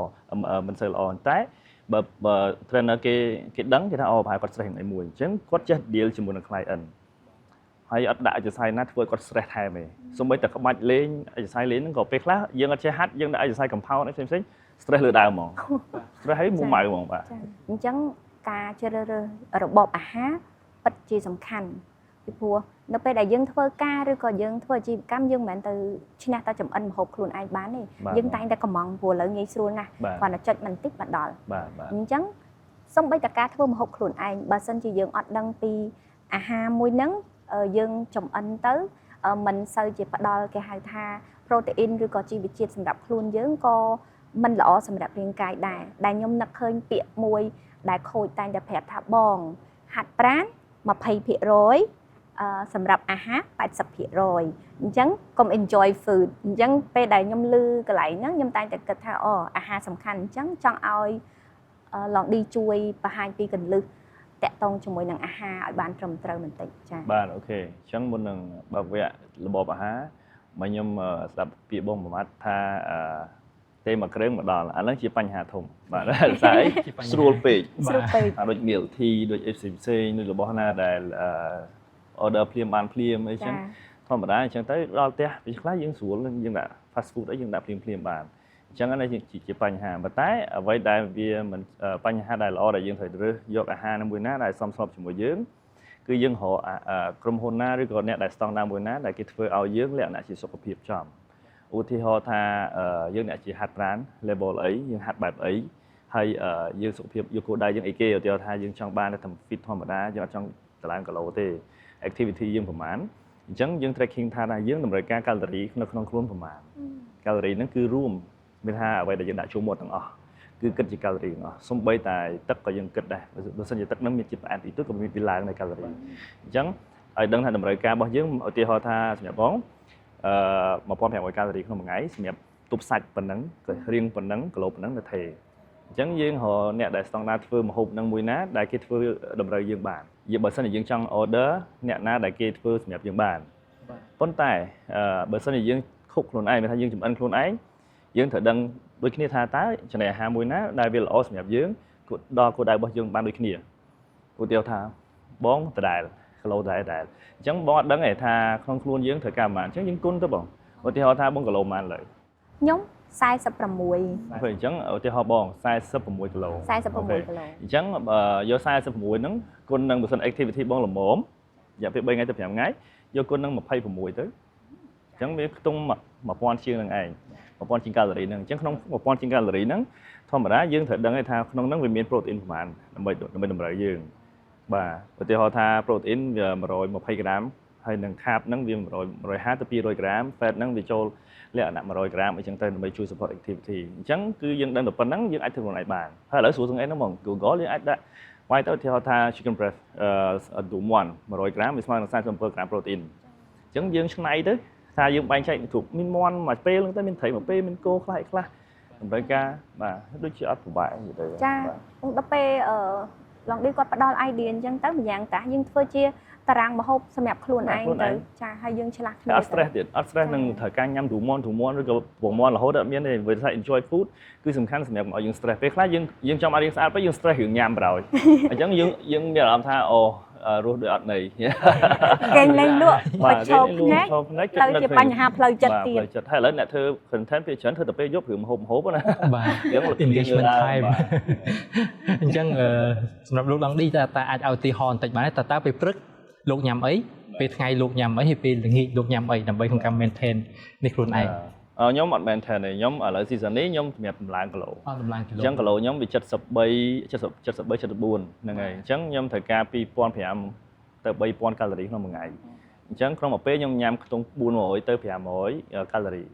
B: មិនសូវល្អតែបើ trainer គេគេដឹងគេថាអូប្រហែលគាត់ stress នឹងអីមួយអញ្ចឹងគាត់ចេះ deal ជាមួយនឹង client ហើយអត់ដាក់ exercise ណាធ្វើឲ្យគាត់ stress ថែមទេសូម្បីតែក្បាច់លេង exercise លេងហ្នឹងក៏ពេលខ្លះយើងអត់ចេះហាត់យើងដាក់ exercise compound អីផ្សេងផ្សេង stress លើដើមហ្មង stress ហើយមួម៉ៅហ្មងបាទ
A: ចាអញ្ចឹងការជ្រើសរើសរបបអាហារពិតជាសំខាន់ពីព្រោះនៅពេលដែលយើងធ្វើការឬក៏យើងធ្វើអាជីវកម្មយើងមិនមែនទៅឈ្នះតែចំអិនម្ហូបខ្លួនឯងបានទេយើងតែងតែកំងព្រោះឥឡូវងាយស្រួលណាស់គ្រាន់តែចុចបន្តិចមកដល់
B: បាទបាទ
A: អញ្ចឹងសូម្បីតែការធ្វើម្ហូបខ្លួនឯងបើសិនជាយើងអត់ដឹងពីអាហារមួយហ្នឹងយើងចំអិនទៅមិនសូវជាផ្ដល់គេហៅថាប្រូតេអ៊ីនឬក៏ជីវជាតិសម្រាប់ខ្លួនយើងក៏មិនល្អសម្រាប់រាងកាយដែរដែលខ្ញុំនឹកឃើញពាក្យមួយដែល coach តែងតែប្រាប់ថាបងហាត់ប្រាណ20%សម្រាប់អាហារ80%អញ្ចឹងកុំ enjoy food អញ្ចឹងពេលដែលខ្ញុំឮកន្លែងហ្នឹងខ្ញុំតែងតែគិតថាអូអាហារសំខាន់អញ្ចឹងចង់ឲ្យឡងឌីជួយបង្ហាញពីកលឹះតាក់ទងជាមួយនឹងអាហារឲ្យបានត្រឹមត្រូវបន្តិចចា៎
B: បាទ OK អញ្ចឹងមុននឹងបើកវគ្គរបបអាហារមកខ្ញុំស្ដាប់ពាក្យបងប្រមាត់ថាទេមួយគ្រឿងមកដល់អាហ្នឹងជាបញ្ហាធំបាទដោយសារអីស្រួលពេក
A: ស្រួលពេក
B: ដូច milk tea ដូចអីផ្សេងផ្សេងដូចរបស់ណាដែល order ភ្លាមបានភ្លាមអីចឹងធម្មតាអញ្ចឹងទៅដល់ផ្ទះពេលខ្លះយើងស្រួលយើងដាក់ fast food អីយើងដាក់ភ្លាមភ្លាមបានអញ្ចឹងនេះជាបញ្ហាប៉ុន្តែអ្វីដែលវាមិនបញ្ហាដែលល្អដែលយើងត្រូវរើសយកអាហារមួយណាដែលសមស្របជាមួយយើងគឺយើងរកក្រុមហ៊ុនណាឬក៏អ្នកដែលស្តង់ដារមួយណាដែលគេធ្វើឲ្យយើងលក្ខណៈជាសុខភាពចំឧទាហរណ៍ថាយើងអ្នកជាហាត់ប្រាណ level អីយើងហាត់បែបអីហើយយើងសុខភាពយកគោលដៅយើងអីគេឧទាហរណ៍ថាយើងចង់បានតែ fit ធម្មតាយើងអត់ចង់តម្លើងគីឡូទេ activity យើងប្រហែលអញ្ចឹងយើង tracking ថាយើងតម្រូវការកាឡូរីនៅក្នុងខ្លួនប្រហែលកាឡូរីហ្នឹងគឺរួមមានថាអ្វីដែលយើងដាក់ចូលមាត់ទាំងអស់គឺគិតជាកាឡូរីទាំងអស់សំបីតែទឹកក៏យើងគិតដែរបើសិនជាទឹកហ្នឹងមានជាតិផ្អែមតិចតួចក៏មានពីឡើងនៃកាឡូរីអញ្ចឹងឲ្យដឹងថាតម្រូវការរបស់យើងឧទាហរណ៍ថាសម្រាប់បងអឺ1500កាឡូរីក្នុងមួយថ្ងៃសម្រាប់ទប់សាច់ប៉ុណ្ណឹងក៏រៀងប៉ុណ្ណឹងគីឡូប៉ុណ្ណឹងទៅទេអញ្ចឹងយើងរកអ្នកដែលស្តង់ដារធ្វើម្ហូបនឹងមួយណាដែលគេធ្វើតម្រូវយើងបានយើងបើសិនជាយើងចង់ order អ្នកណាដែលគេធ្វើសម្រាប់យើងបានប៉ុន្តែបើសិនជាយើង cook ខ្លួនឯងមានថាយើងចម្អិនខ្លួនឯងយើងត្រូវដឹងដូចគ្នាថាតើចំណីអាហារមួយណាដែលវាល្អសម្រាប់យើង ដល់គោលដៅរបស់យើងបានដូចគ្នាឧទាហរណ៍ថាបងដដែលគីឡូដដែលដដែលអញ្ចឹងបងអត់ដឹងទេថាក្នុងខ្លួនយើងត្រូវការប៉ុន្មានអញ្ចឹងយើងគុណទៅបងឧទាហរណ៍ថាបងគីឡូប៉ុន្មានលើ
A: ខ្ញុំ46
B: ពេលអញ្ចឹងឧទាហរណ៍បង46គីឡូ
A: 46គីឡូ
B: អញ្ចឹងយក46ហ្នឹងគុណនឹងបើសិន activity បងល្មមរយៈពេល3ថ្ងៃទៅ5ថ្ងៃយកគុណនឹង26ទៅអញ្ចឹងវាខ្ទង់1000ជាងនឹងឯង1000ជាងកាឡូរីហ្នឹងអញ្ចឹងក្នុង1000ជាងកាឡូរីហ្នឹងធម្មតាយើងត្រូវដឹងថាក្នុងហ្នឹងវាមានប្រូតេអ៊ីនប្រហែលដើម្បីដើម្បីតម្រូវយើងបាទឧទាហរណ៍ថាប្រូតេអ៊ីនវា120ក្រាមហើយនឹង carb ហ្នឹងវា100 150ទៅ200ក្រាម fat ហ្នឹងវាចូលលក្ខណៈ100ក្រាមអីចឹងទៅដើម្បីជួយ support activity អញ្ចឹងគឺយើងដឹងតែប៉ុណ្្នឹងយើងអាចធ្វើខ្លួនឯងបានហើយឥឡូវស្រួលទាំងអីហ្នឹងហ្មង Google យើងអាចដាក់វាយទៅឧទាហរណ៍ថា chicken breast អឺទូមាន់100ក្រាមវាស្មើនឹង47ក្រាម protein អញ្ចឹងយើងឆ្នៃទៅថាយើងបែងចែកគ្រប់មានមាន់មួយពេលហ្នឹងទៅមានត្រីមួយពេលមានគោខ្លះខ្លះតម្រូវការបាទដូចជាអត់ពិបាកទេទៅ
A: ចាដល់ពេលអឺឡងឌីគាត់ផ្ដល់ idea អញ្ចឹងទៅម្យ៉ាងតាយើងធ្វើជាតារាងម្ហូបសម្រាប់ខ្លួនឯងទៅចាហើយយើងឆ្លាស់គ្នា
B: អត់ stress ទៀតអត់ stress នឹងត្រូវការញ៉ាំទូមាន់ទូមាន់ឬក៏ពងមាន់រហូតអត់មានទេវាថា enjoy food គឺសំខាន់សម្រាប់ឲ្យយើង stress ពេលខ្លះយើងយើងចង់ឲ្យរាងស្អាតពេកយើង stress រឿងញ៉ាំបណ្ដោយអញ្ចឹងយើងយើងមានអារម្មណ៍ថាអូរស់ដូចអត់ន័យ
A: គេងលេងលក់ប្រឈមភ្នែកទៅជាបញ្ហាផ្លូវចិត្តទៀត
B: ផ្លូវចិត្តហើយឥឡូវអ្នកធ្វើ content ពេលច្រើនធ្វើតែពេលយប់រឿងម្ហូបម្ហូបណា
C: បាទ engagement time អញ្ចឹងសម្រាប់លោកឡងឌីតើតើអាចឲ្យឧទាហរណ៍បន្តិចបានទេតើតើពេលព្រឹកលោកញ៉ាំអីពេលថ្ងៃលោកញ៉ាំអីហើយពេលល្ងាចលោកញ៉ាំអីដើម្បីក្នុងការ maintain នេះខ្លួនឯង
B: ខ្ញុំអត់ maintain ទេខ្ញុំឥឡូវ season នេះខ្ញុំសម្រាប់តម្លើងគីឡូ
C: អត់តម្លើងគីឡូ
B: អញ្ចឹងគីឡូខ្ញុំវា73 70 73 74ហ្នឹងហើយអញ្ចឹងខ្ញុំត្រូវការ2500ទៅ3000កាឡូរីក្នុងមួយថ្ងៃអញ្ចឹងក្នុងមួយពេលខ្ញុំញ៉ាំខ្ទង់400ទៅ500កាឡូរី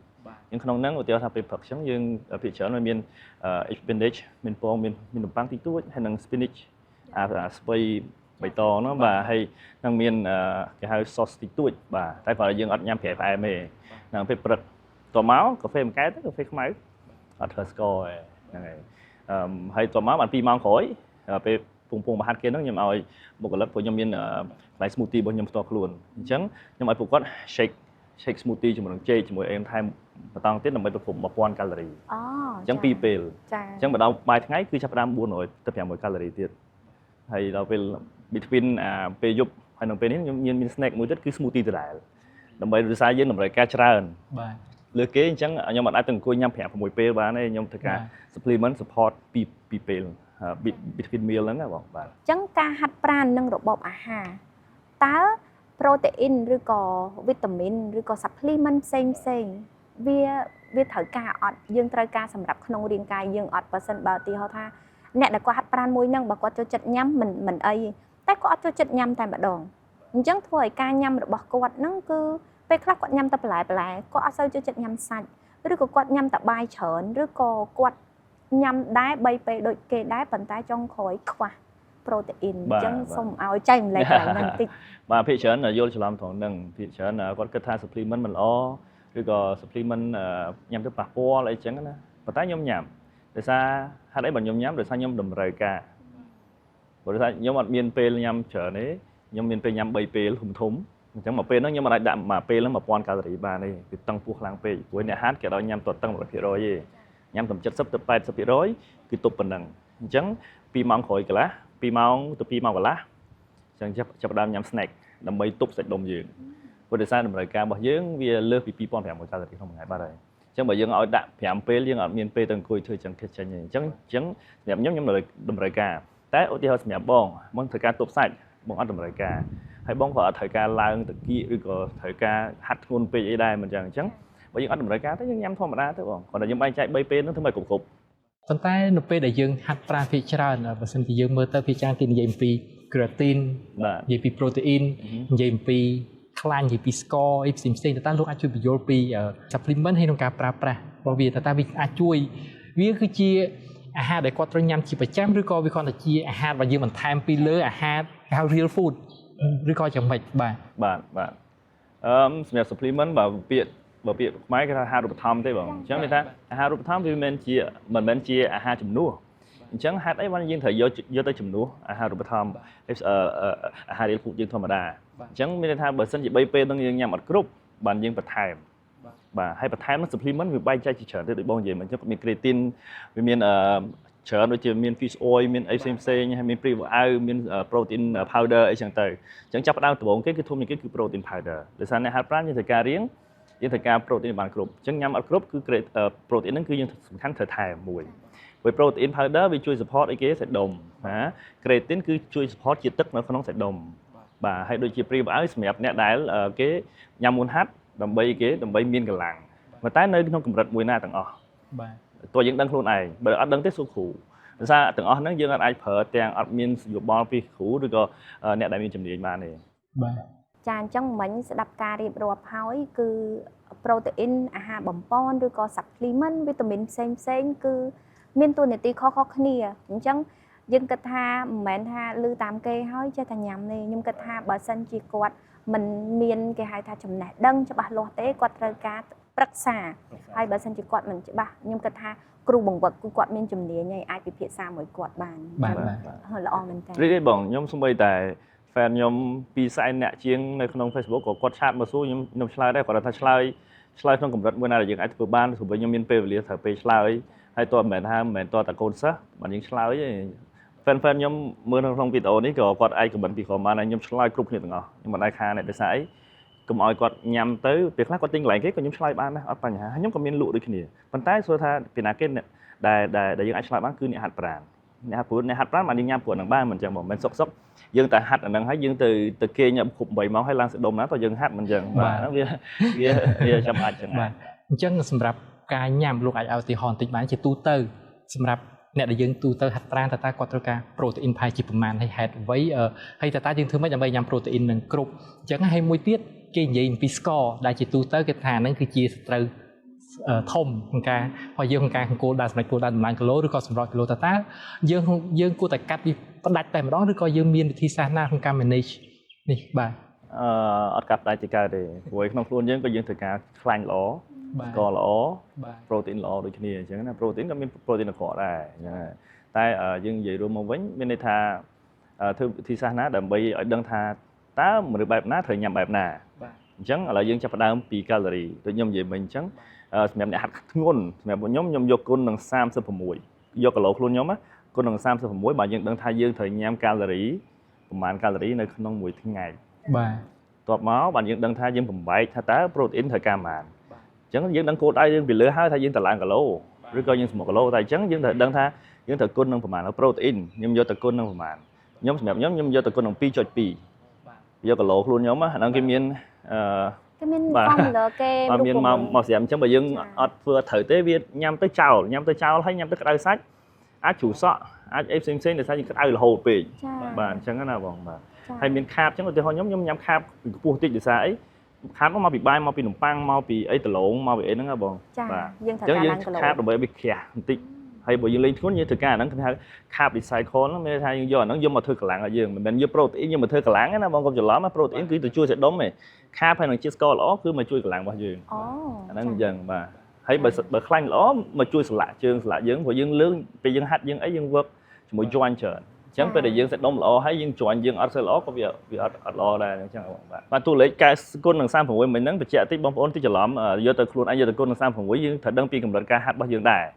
B: អញ្ចឹងក្នុងហ្នឹងឧទាហរណ៍ថាពេលព្រឹកអញ្ចឹងយើងភាគច្រើនវាមាន spinach មានពងមានមាននំប៉័ងតិចតួចហើយនិង spinach អាស្ពៃបៃតងហ្នឹងបាទហើយនឹងមានគេហៅ sauce តិចតួចបាទតែគ្រាន់តែយើងអត់ញ៉ាំប្រៃផ្អែមទេហ្នឹងពេលព្រឹកតមកកាហ្វេមួយកែទៅកាហ្វេខ្មៅអត់ធ្វើស្ករទេហ្នឹងហើយអឺហើយតមកបាន2ម៉ោងក្រោយពេលពងពងមហាត់គេហ្នឹងខ្ញុំឲ្យបុគ្គលិកព្រោះខ្ញុំមានកន្លែង smoothie របស់ខ្ញុំផ្ទាល់ខ្លួនអញ្ចឹងខ្ញុំឲ្យពួកគាត់ shake shake smoothie ជាមួយនឹងចេកជាមួយអីថែមបន្តទៀតដើម្បីប្រភព1000កាឡូរី
A: អូ
B: អញ្ចឹងពីរពេល
A: ចា
B: អញ្ចឹងមកដល់បាយថ្ងៃគឺចាប់ផ្ដើម400ទៅ500កាឡូរីទៀតហើយដល់ពេល between អាពេលយប់ហើយក្នុងពេលនេះខ្ញុំមាន snack មួយទៀតគឺ smoothie ដដែលដើម្បីដោយសារយើងតម្រូវការច្រើន
C: បាទ
B: លើគេអញ្ចឹងខ្ញុំអត់អាចទៅអង្គុយញ៉ាំ5 6ពេលបានទេខ្ញុំត្រូវការ supplement support ពីពីពេល between meal ហ្នឹងណាបងបាទ
A: អញ្ចឹងការហាត់ប្រាណនិងរបបអាហារតើប្រូតេអ៊ីនឬក៏វីតាមីនឬក៏ supplement ផ្សេងផ្សេងវាវាត្រូវការអត់យើងត្រូវការសម្រាប់ក្នុងរាងកាយយើងអត់បើសិនបើឧទាហរណ៍ថាអ្នកដែលគាត់ហាត់ប្រាណមួយហ្នឹងបើគាត់ចូលចិត្តញ៉ាំមិនមិនអីតែគាត់អត់ចូលចិត្តញ៉ាំតែម្ដងអញ្ចឹងធ្វើឲ្យការញ៉ាំរបស់គាត់ហ្នឹងគឺពេលខ្លះគាត់ញ៉ាំតែបន្លែបន្លែគាត់អត់សូវចូលចិត្តញ៉ាំសាច់ឬក៏គាត់ញ៉ាំតែបាយច្រើនឬក៏គាត់ញ៉ាំដែរ3ពេលដូចគេដែរប៉ុន្តែចុងក្រោយខ្វះប្រូតេអ៊ីនអញ្ចឹងសូមឲ្យចែករំលែកកន្លែងហ្នឹងបន្តិច
B: បាទភាគច្រើនយល់ច្រឡំត្រង់ហ្នឹងភាគច្រើនគាត់គិតថា supplement មិនល្អឬក៏ supplement ញ៉ាំទៅប៉ះពាល់អីចឹងណាប៉ុន្តែខ្ញុំញ៉ាំដោយសារហេតុអីបើខ្ញុំញ៉ាំដោយសារខ្ញុំតម្រូវការព្រោះដោយសារខ្ញុំអត់មានពេលញ៉ាំច្រើនទេខ្ញុំមានពេលញ៉ាំ3ពេលធំធំអញ្ចឹងមួយពេលហ្នឹងខ្ញុំមិនអាចដាក់មួយពេលហ្នឹង1000កាឡូរីបានទេវាតឹងពោះខ្លាំងពេកព្រោះអ្នកហាត់គេដល់ញ៉ាំតតឹង100%ទេញ៉ាំត្រឹម70ទៅ80%គឺទប់ប៉ុណ្ណឹងអញ្ចឹង2ម៉ោងក្រោយកន្លះ2ម៉ោងទៅ2ម៉ោងកន្លះអញ្ចឹងចាប់ចាប់ផ្ដើមញ៉ាំ snack ដើម្បីទប់សាច់ដុំយើងព្រោះដោយសារតម្រូវការរបស់យើងវាលើសពី2500កាឡូរីក្នុងមួយថ្ងៃបាត់ហើយអញ្ចឹងបើយើងឲ្យដាក់5ពេលយើងអត់មានពេលទៅអង្គុយធ្វើចឹងគិតចេញទេអញ្ចឹងអញ្ចឹងសម្រាប់ខ្ញុំខ្ញុំតម្រូវការតែឧទាហរណ៍សម្រាប់បងបងត្រូវការទប់សាច់បងអត់តម្រូវការហើយបងក៏អត់ត្រូវការឡើងតគៀកឬក៏ត្រូវការហាត់ធ្ងន់ពេកអីដែរមិនចឹងអញ្ចឹងបើយើងអត់តម្រូវការទេយើងញ៉ាំធម្មតាទៅបងគ្រាន់តែយើងបែងចែក3ពេលហ្នឹងធ្វើឲ្យគ្រប់គ្រប់
C: ប៉ុន្តែនៅពេលដែលយើងហាត់ប្រាណភាគច្រើនបើសិនជាយើងមើលទៅភាគច្រើនគេនិយាយអំពី creatine
B: បាទ
C: និយាយពី protein និយាយអំពីខ្លាញ់និយាយពីស្ករអីផ្សេងផ្សេងតើតើលោកអាចជួយពន្យល់ពី supplement ហើយក្នុងការប្រើប្រាស់របស់វាតើតើវាអាចជួយវាគឺជាអាហារដែលគាត់ត្រូវញ៉ាំជាប្រចាំឬក៏វាគ្រាន់តែជាអាហារដែលយើងបន្ថែមពីលើអាហារគេហៅ real food ឬក៏យ៉ាងម៉េចបាទ
B: បាទបាទអឺសម្រាប់ supplement បើពាក្យបើពាក្យខ្មែរគេថាអាហារូបត្ថម្ភទេបងអញ្ចឹងមានថាអាហារូបត្ថម្ភវាមិនមែនជាអាហារជំនួសអញ្ចឹងហេតុអីបានយើងត្រូវយកយកទៅជំនួសអាហារូបត្ថម្ភអាហារ real food យើងធម្មតាអញ្ចឹងមានន័យថាបើសិនជា3ពេលហ្នឹងយើងញ៉ាំអត់គ្រប់បានយើងបន្ថែមបាទហើយបន្ថែមនោះ supplement វាបែងចែកជាច្រើនទៀតដូចបងនិយាយមកអញ្ចឹងមាន creatine វាមានអឺ ច្រើនដូចជាមាន fish oil មានអីផ្សេងផ្សេងហើយមាន pre workout មាន protein powder អីចឹងទៅអញ្ចឹងចាប់ផ្ដើមដំបូងគេគឺធំជាងគេគឺ protein powder ដោយសារអ្នកហាត់ប្រាណយើងត្រូវការរៀងយើងត្រូវការ protein បានគ្រប់អញ្ចឹងញ៉ាំអត់គ្រប់គឺ protein ហ្នឹងគឺយើងសំខាន់ត្រូវថែមមួយព្រោះ protein powder វាជួយ support អីគេសាច់ដុំណា creatine គឺជួយ support ជាតិទឹកនៅក្នុងសាច់ដុំបាទហើយដូចជា pre workout សម្រាប់អ្នកដែលគេញ៉ាំមុនហាត់ដើម្បីគេដើម្បីមានកម្លាំងប៉ុន្តែនៅក្នុងកម្រិតមួយណាទាំងអស់
C: បាទ
B: តើយើងដឹងខ្លួនឯងបើអត់ដឹងទេសួរគ្រូដោយសារទាំងអស់ហ្នឹងយើងអត់អាចប្រើទាំងអត់មានយោបល់ពីគ្រូឬក៏អ្នកដែលមានជំនាញបានទេ
C: បាទ
A: ចាអញ្ចឹងមិញស្ដាប់ការរៀបរាប់ហើយគឺ protein អាហារបំប៉នឬក៏ supplement វីតាមីនផ្សេងផ្សេងគឺមានតួនាទីខុសៗគ្នាអញ្ចឹងយើងគិតថាមិនមែនថាឮតាមគេហើយចេះតែញ៉ាំទេខ្ញុំគិតថាបើសិនជាគាត់មិនមានគេហៅថាចំណេះដឹងច្បាស់លាស់ទេគាត់ត្រូវការប្រឹក្សាហើយបើសិនជាគាត់មិនច្បាស់ខ្ញុំគិតថាគ្រូបង្វឹកគឺគាត់មានជំនាញហើយអាចពិភាក្សាមួយគាត់បាន
C: បាទបាទ
A: ល្អមែនតើ
B: រីករាយបងខ្ញុំសូម្បីតែ fan ខ្ញុំ2សែនអ្នកជាងនៅក្នុង Facebook ក៏គាត់chat មកសួរខ្ញុំខ្ញុំឆ្លើយដែរគាត់ថាឆ្លើយឆ្លើយក្នុងកម្រិតមួយណាដែលយើងអាចធ្វើបានព្រោះខ្ញុំមានពេលវេលាត្រូវពេលឆ្លើយហើយតើមិនមែនថាមិនមែនតើតាកូនសិស្សបានយើងឆ្លើយទេ fan fan ខ្ញុំមើលនៅក្នុងវីដេអូនេះក៏គាត់អាច comment ពីក្រោមបានហើយខ្ញុំឆ្លើយគ្រប់គ្នាទាំងអស់ខ្ញុំមិនដែលខានទេដោយសារអីកុំឲ្យគាត់ញ៉ាំទៅពេលខ្លះគាត់ទិញកន្លែងគេក៏ខ្ញុំឆ្លើយបានដែរអត់បញ្ហាហើយខ្ញុំក៏មានលក់ដូចគ្នាប៉ុន្តែសួរថាពីណាគេដែលដែលដែលយើងអាចឆ្លើយបានគឺអ្នកហាត់ប្រាណអ្នកហាត់ព្រោះអ្នកហាត់ប្រាណបានយើងញ៉ាំព្រោះនឹងបានមិនចឹងបងមិនសុកសុកយើងតែហាត់អាហ្នឹងហើយយើងទៅទៅគេងគ្រប់8ម៉ោងហើយឡើងសាច់ដុំណាតើយើងហាត់មិនចឹងបាទហ្នឹងវាវាវាចាំបាច់ចឹង
C: បាទអញ្ចឹងសម្រាប់ការញ៉ាំលោកអាចឲ្យឧទាហរណ៍បន្តិចបានជាទូទៅសម្រាប់អ្នកដែលយើងទូទៅហាត់ប្រាណតើតើគាត់ត្រូវការប្រូតេអ៊ីនផាយជាប្រមាណហើយហេតុអ្វីហើយតើតើយើងធ្វើម៉េចដើម្បីញ៉ាំប្រូតេអ៊ីននឹងគ្រប់អញ្ចឹងហើយមួយទៀតគេនិយាយអំពីស្ករដែលជាទូទៅគេថាហ្នឹងគឺជាសត្រូវធំក្នុងការរបស់យើងក្នុងការគោលដៅសម្រាប់គោលដៅតម្លើងគីឡូឬក៏សម្រក់គីឡូតើតើយើងយើងគួរតែកាត់វាផ្ដាច់តែម្ដងឬក៏យើងមានវិធីសាស្ត្រណាក្នុងការ manage នេះបាទ
B: អឺអត់កាត់ផ្ដាច់ទេកើតទេព្រោះក្នុងខ្លួនយើងក៏យើងត្រូវការខ្លាញ់ល្អស្ករល្អ
C: បាទ
B: ប្រូតេអ៊ីនល្អដូចគ្នាអញ្ចឹងណាប្រូតេអ៊ីនក៏មានប្រូតេអ៊ីនអាក្រក់ដែរអញ្ចឹងតែយើងនិយាយរួមមកវិញមានន័យថាធ្វើវិធីសាស្ត្រណាដើម្បីឲ្យដឹងថាតើមនុស្សបែបណាត្រូវញ៉ាំបែបណា
C: បាទ
B: អញ្ចឹងឥឡូវយើងចាប់ផ្ដើមពីកាឡូរីដូចខ្ញុំនិយាយមិញអញ្ចឹងសម្រាប់អ្នកហាត់ធ្ងន់សម្រាប់ខ្ញុំខ្ញុំយកគុណនឹង36យកគីឡូខ្លួនខ្ញុំគុណនឹង36បាទយើងដឹងថាយើងត្រូវញ៉ាំកាឡូរីប្រហែលកាឡូរីនៅក្នុងមួយថ្ងៃ
C: បាទ
B: តបមកបាទយើងដឹងថាយើងបំបែកថាតើប្រូតេអ៊ីនត្រូវការប៉ុន្មានអញ្ចឹងយើងដឹងគោលដៅយើងពីលើហើយថាយើងតឡើងគីឡូឬក៏យើងសម្រុកគីឡូតែអញ្ចឹងយើងត្រូវដឹងថាយើងត្រូវគុណនឹងប្រមាណប្រូតេអ៊ីនខ្ញុំយកទៅគុណនឹងប្រមាណខ្ញុំសម្រាប់ខ្ញុំខ្ញុំយកទៅគុណនឹង2.2យកគីឡូខ្លួនខ្ញុំអាហ្នឹងគេមានអឺ
A: គេមាន formula គេ
B: អត់មានមកមកស្រាប់អញ្ចឹងបើយើងអត់ធ្វើត្រូវទេវាញ៉ាំទៅចោលញ៉ាំទៅចោលហើយញ៉ាំទៅក្តៅសាច់អាចជ្រុះសក់អាចអីផ្សេងផ្សេងដោយសារយើងក្តៅរហូតពេកបាទអញ្ចឹងណាបងបាទហើយមាន carb អញ្ចឹងឧទាហរណ៍ខ្ញុំខ្ញុំញ៉ាំ carb ពីខ្ពស់តិចដោយសារអី carb មកពីបាយមកពីនំប៉័ងមកពីអីដលងមកពីអីហ្នឹងណាបង
A: ចា
B: បាទ
A: យើងត្រូវការឡើងគីឡូ
B: carb ដើម្បីឲ្យវាក្រាស់បន្តិចហើយបើយើងលេងធ្ងន់យើងត្រូវការអាហ្នឹងគេហៅ carb recycle ហ្នឹងមានន័យថាយើងយកអាហ្នឹងយកមកធ្វើកម្លាំងឲ្យយើងមិនមែនយក protein យកមកធ្វើកម្លាំងទេណាបងកុំច្រឡំណា protein គឺទៅជួយសាច់ដុំឯង carb ហើយនឹងជាតិស្ករល្អគឺមកជួយកម្លាំងរបស់យើង
A: អូ
B: អាហ្នឹងអញ្ចឹងបាទហើយបើបើខ្លាញ់ល្អមកជួយស្លាកជើងស្លាកយើងព្រោះយើងលើងពេលយើងហាត់យើងអីយើង work ជាមួយ joint ច្រើនអញ្ចឹងពេលដែលយើងសាច់ដុំល្អហើយយើង joint យើងអត់សូវល្អក៏វាវាអត់អត់ល្អដែរអញ្ចឹងបងបាទបាទតួលេខ9គុណនឹង36មិញហ្នឹងបញ្ជាក់តិចបងប្អូនតិចច្រឡំយកទៅខ្លួនឯងយកទៅគុណនឹង36យើងត្រូវដឹងពីកម្រិតការហាត់របស់យើងដែរ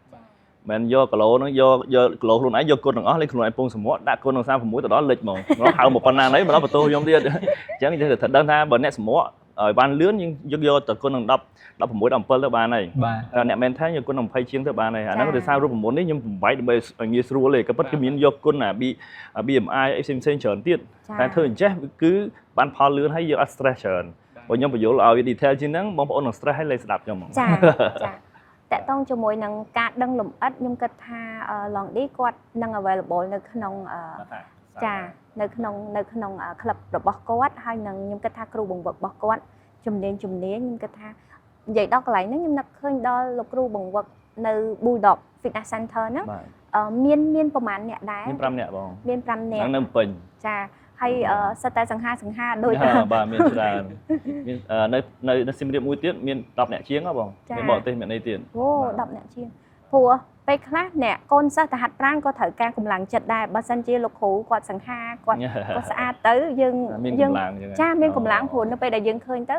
B: មិនយកគីឡូហ្នឹងយកយកគីឡូខ្លួនឯងយកគុណទាំងអស់លេខខ្លួនឯងពងសម្រក់ដាក់គុណនឹង36ទៅដល់លិចហ្មងមកហៅមកប៉ុណ្ណានេះមកដល់បន្ទោខ្ញុំទៀតអញ្ចឹងយើងត្រូវដឹងថាបើអ្នកសម្រក់ឲ្យបានលឿនយើងយកយកទៅគុណនឹង10 16 17ទៅបានហើយ
C: បាទ
B: អ្នកមែនថាយកគុណនឹង20ជាងទៅបានហើយអាហ្នឹងដោយសាររូបមន្តនេះខ្ញុំបំបែកដើម្បីឲ្យងាយស្រួលទេក៏ពិតគេមានយកគុណអា BMI អីផ្សេងផ្សេងច្រើនទៀតតែធ្វើអញ្ចេះគឺបានផលលឿនហើយយើងអត់ stress ច្រើនបើខ្ញុំបញ្យល់ឲ្យវា detail ជាងហ្នឹងបងប្អូននឹង stress ហើយលែងស្ដាប់ខ្ញុំហ្មង
A: ចាចាតកតងជាមួយនឹងការដឹងលម្អិតខ្ញុំគិតថាឡងឌីគាត់នឹង available នៅក្នុងចានៅក្នុងនៅក្នុងក្លឹបរបស់គាត់ហើយនឹងខ្ញុំគិតថាគ្រូបង្វឹករបស់គាត់ជំនាញជំនាញខ្ញុំគិតថានិយាយដល់កន្លែងហ្នឹងខ្ញុំនឹកឃើញដល់លោកគ្រូបង្វឹកនៅ Bulldog Fitness Center ហ្នឹងមានមានប្រហែលអ្នកដែរ
B: មាន5នាក់បង
A: មាន5នាក់
B: នៅពេញ
A: ចាហើយសិតតែសង្ហាសង្ហាដូច
B: បាទមានច្រើនមាននៅនៅនៅសៀមរាបមួយទៀតមាន10នាក់ជាងហ៎បងមានបរទេសមានអីទៀត
A: អូ10នាក់ជាងព្រោះពេលខ្លះអ្នកកូនសិស្សទៅហាត់ប្រាណក៏ត្រូវការកម្លាំងចិត្តដែរបើសិនជាលោកគ្រូគាត់សង្ហាគាត់គាត់ស្អាតទៅយើង
B: មាន
A: យើង
B: កម្លាំងចឹង
A: ចាមានកម្លាំងព្រោះនៅពេលដែលយើងឃើញទ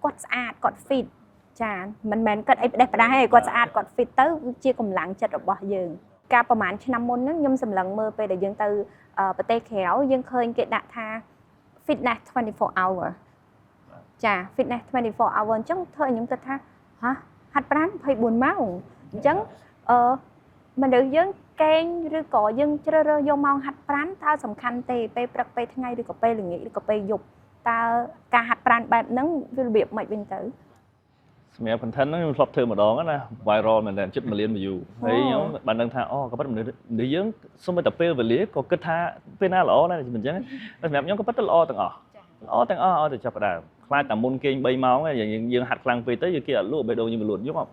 A: ៅគាត់ស្អាតគាត់ fit ចាមិនមែនគិតអីផ្ដេសផ្ដាស់ទេគាត់ស្អាតគាត់ fit ទៅជាកម្លាំងចិត្តរបស់យើង ការប្រហែលឆ្នាំមុនហ្នឹងខ្ញុំសម្លឹងមើលពេលដែលយើងទៅប្រទេសក្រៅយើងឃើញគេដាក់ថា fitness 24 hour ចា fitness 24 hour អញ្ចឹងធ្វើឲ្យខ្ញុំគិតថាហ៎ហាត់ប្រាណ24ម៉ោងអញ្ចឹងអឺមនុស្សយើងគេងឬក៏យើងជ្រើសរើសយកម៉ោងហាត់ប្រាណតើសំខាន់ទេពេលព្រឹកពេលថ្ងៃឬក៏ពេលល្ងាចឬក៏ពេលយប់តើការហាត់ប្រាណបែបហ្នឹងវារបៀបម៉េចវិញទៅ?
B: សម្រាប់ content ហ្នឹងខ្ញុំធ្លាប់ធ្វើម្ដងណា viral មែនតើជិត1លាន view ហើយខ្ញុំបានដឹងថាអូក៏ពិតមនុស្សយើងសូម្បីតែពេលវេលាក៏គិតថាពេលណាល្អដែរមិនអញ្ចឹងតែសម្រាប់ខ្ញុំក៏ពិតទៅល្អទាំងអស់ល្អទាំងអស់ឲ្យតែចាប់ផ្ដើមខ្លាចតែមុនគេង3ម៉ោងយើងយើងហាត់ខ្លាំងពេកទៅគេអត់លក់បេះដូងយើងវាលក់យប់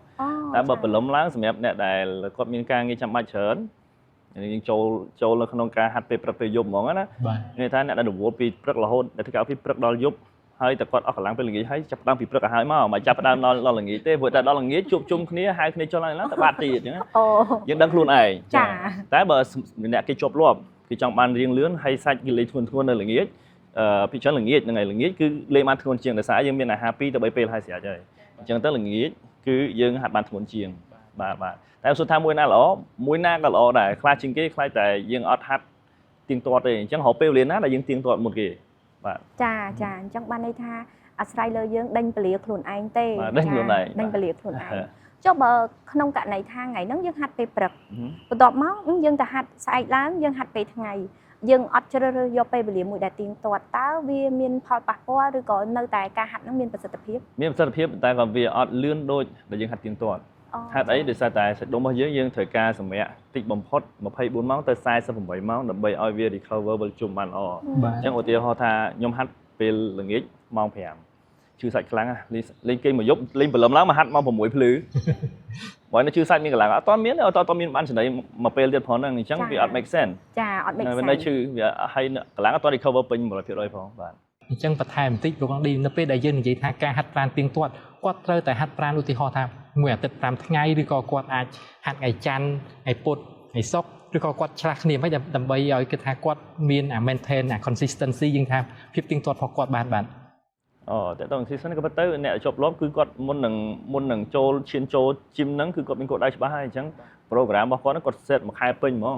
B: តែបើព្រលឹមឡើងសម្រាប់អ្នកដែលគាត់មានការងារចាំបាច់ច្រើនយើងចូលចូលនៅក្នុងការហាត់ពេលព្រឹកពេលយប់ហ្មងណានិយាយថាអ្នកដែលរវល់ពីព្រឹករហូតដែលធ្វើការពីព្រឹកដល់យប់ហើយតែគាត់អស់កម្លាំងពេលល្ងាចហើយចាប់ផ្ដើមពីព្រឹកឲ្យហើយមកមិនចាប់ផ្ដើមដល់ដល់ល្ងាចទេព្រោះតែដល់ល្ងាចជួបជុំគ្នាហៅគ្នាចុះឡើងឡើងទៅបាត់ទៀតអញ្ចឹងយើងដឹងខ្លួនឯង
A: ចា
B: តែបើអ្នកគេជាប់លាប់គេចង់បានរៀងលឿនហើយសាច់គេលេងធ្ងន់ធ្ងរនៅល្ងាចពីច្រើនល្ងាចហ្នឹងហើយល្ងាចគឺលេងបានធ្ងន់ជាងដោយសារយើងមានអាហារ2ទៅ3ពេលហើយស្រាប់ហើយអញ្ចឹងទៅល្ងាចគឺយើងហាត់បានធ្ងន់ជាងបាទបាទតែសួរថាមួយណាល្អមួយណាក៏ល្អដែរខ្លះជាងគេខ្លាចតែយើងអត់ហាត់ទៀងទាត់ទេអញ្ចឹងរកពេលវេលាណាដែលយើងទៀងទាត់មុនគេបាទ
A: ចាចាអញ្ចឹងបានន័យថាអាស្រ័យលើយើងដេញពលាខ្លួនឯងទេ
B: ដេញខ្លួនឯង
A: ដេញពលាខ្លួនឯងចុះបើក្នុងករណីថាថ្ងៃហ្នឹងយើងហាត់ពេលព្រឹកបន្ទាប់មកយើងទៅហាត់ស្អែកឡើងយើងហាត់ពេលថ្ងៃយើងអត់ជ្រើសរើសយកពេលវេលាមួយដែលទៀងទាត់តើវាមានផលប៉ះពាល់ឬក៏នៅតែការហាត់ហ្នឹងមានប្រសិទ្ធភាព?
B: មានប្រសិទ្ធភាពតែក៏វាអត់លឿនដូចដែលយើងហាត់ទៀងទាត់ហេតុអីដោយសារតែសាច់ដុំរបស់យើងយើងត្រូវការសម្រាកតិចបំផុត24ម៉ោងទៅ48ម៉ោងដើម្បីឲ្យវា recover វិលជុំបានល្អអញ្ចឹងឧទាហរណ៍ថាខ្ញុំហាត់ពេលល្ងាចម៉ោង5ឈឺសាច់ខ្លាំងលេងគេងមួយយប់លេងព្រលឹមឡើងមកហាត់ម៉ោង6ភ្លឺបើនៅឈឺសាច់មានកម្លាំងអត់តមានអត់តមានបានចំណីមួយពេលទៀតផងហ្នឹងអញ្ចឹងវាអត់ make sense
A: ចាអត់ make sense
B: វានៅឈឺវាហើយកន្លងអត់ត recover ពេញ100%ផងបាទ
C: អញ្ចឹងបន្ថែមបន្តិចលោកអងឌីនៅពេលដែលយើងនិយាយថាការហាត់ប្រាណទៀងទាត់គាត់ត្រូវតែហាត់ប្រាណឧទាហរណ៍ថាមួយអាទិត្យ5ថ្ងៃឬក៏គាត់អាចហាត់ថ្ងៃច័ន្ទថ្ងៃពុធថ្ងៃសុក្រឬក៏គាត់ឆ្លាស់គ្នាមិនដើម្បីឲ្យគិតថាគាត់មានអា maintain អា consistency យើងថាភាពទៀងទាត់របស់គាត់បានបាទ
B: អូតើតើ season ក៏ប៉ុន្តែអ្នកជាប់លាប់គឺគាត់មុននឹងមុននឹងចូលឈានចូល gym ហ្នឹងគឺគាត់មានគោលដៅច្បាស់ហើយអញ្ចឹង program របស់គាត់ហ្នឹងគាត់ set មួយខែពេញហ្មងមួយ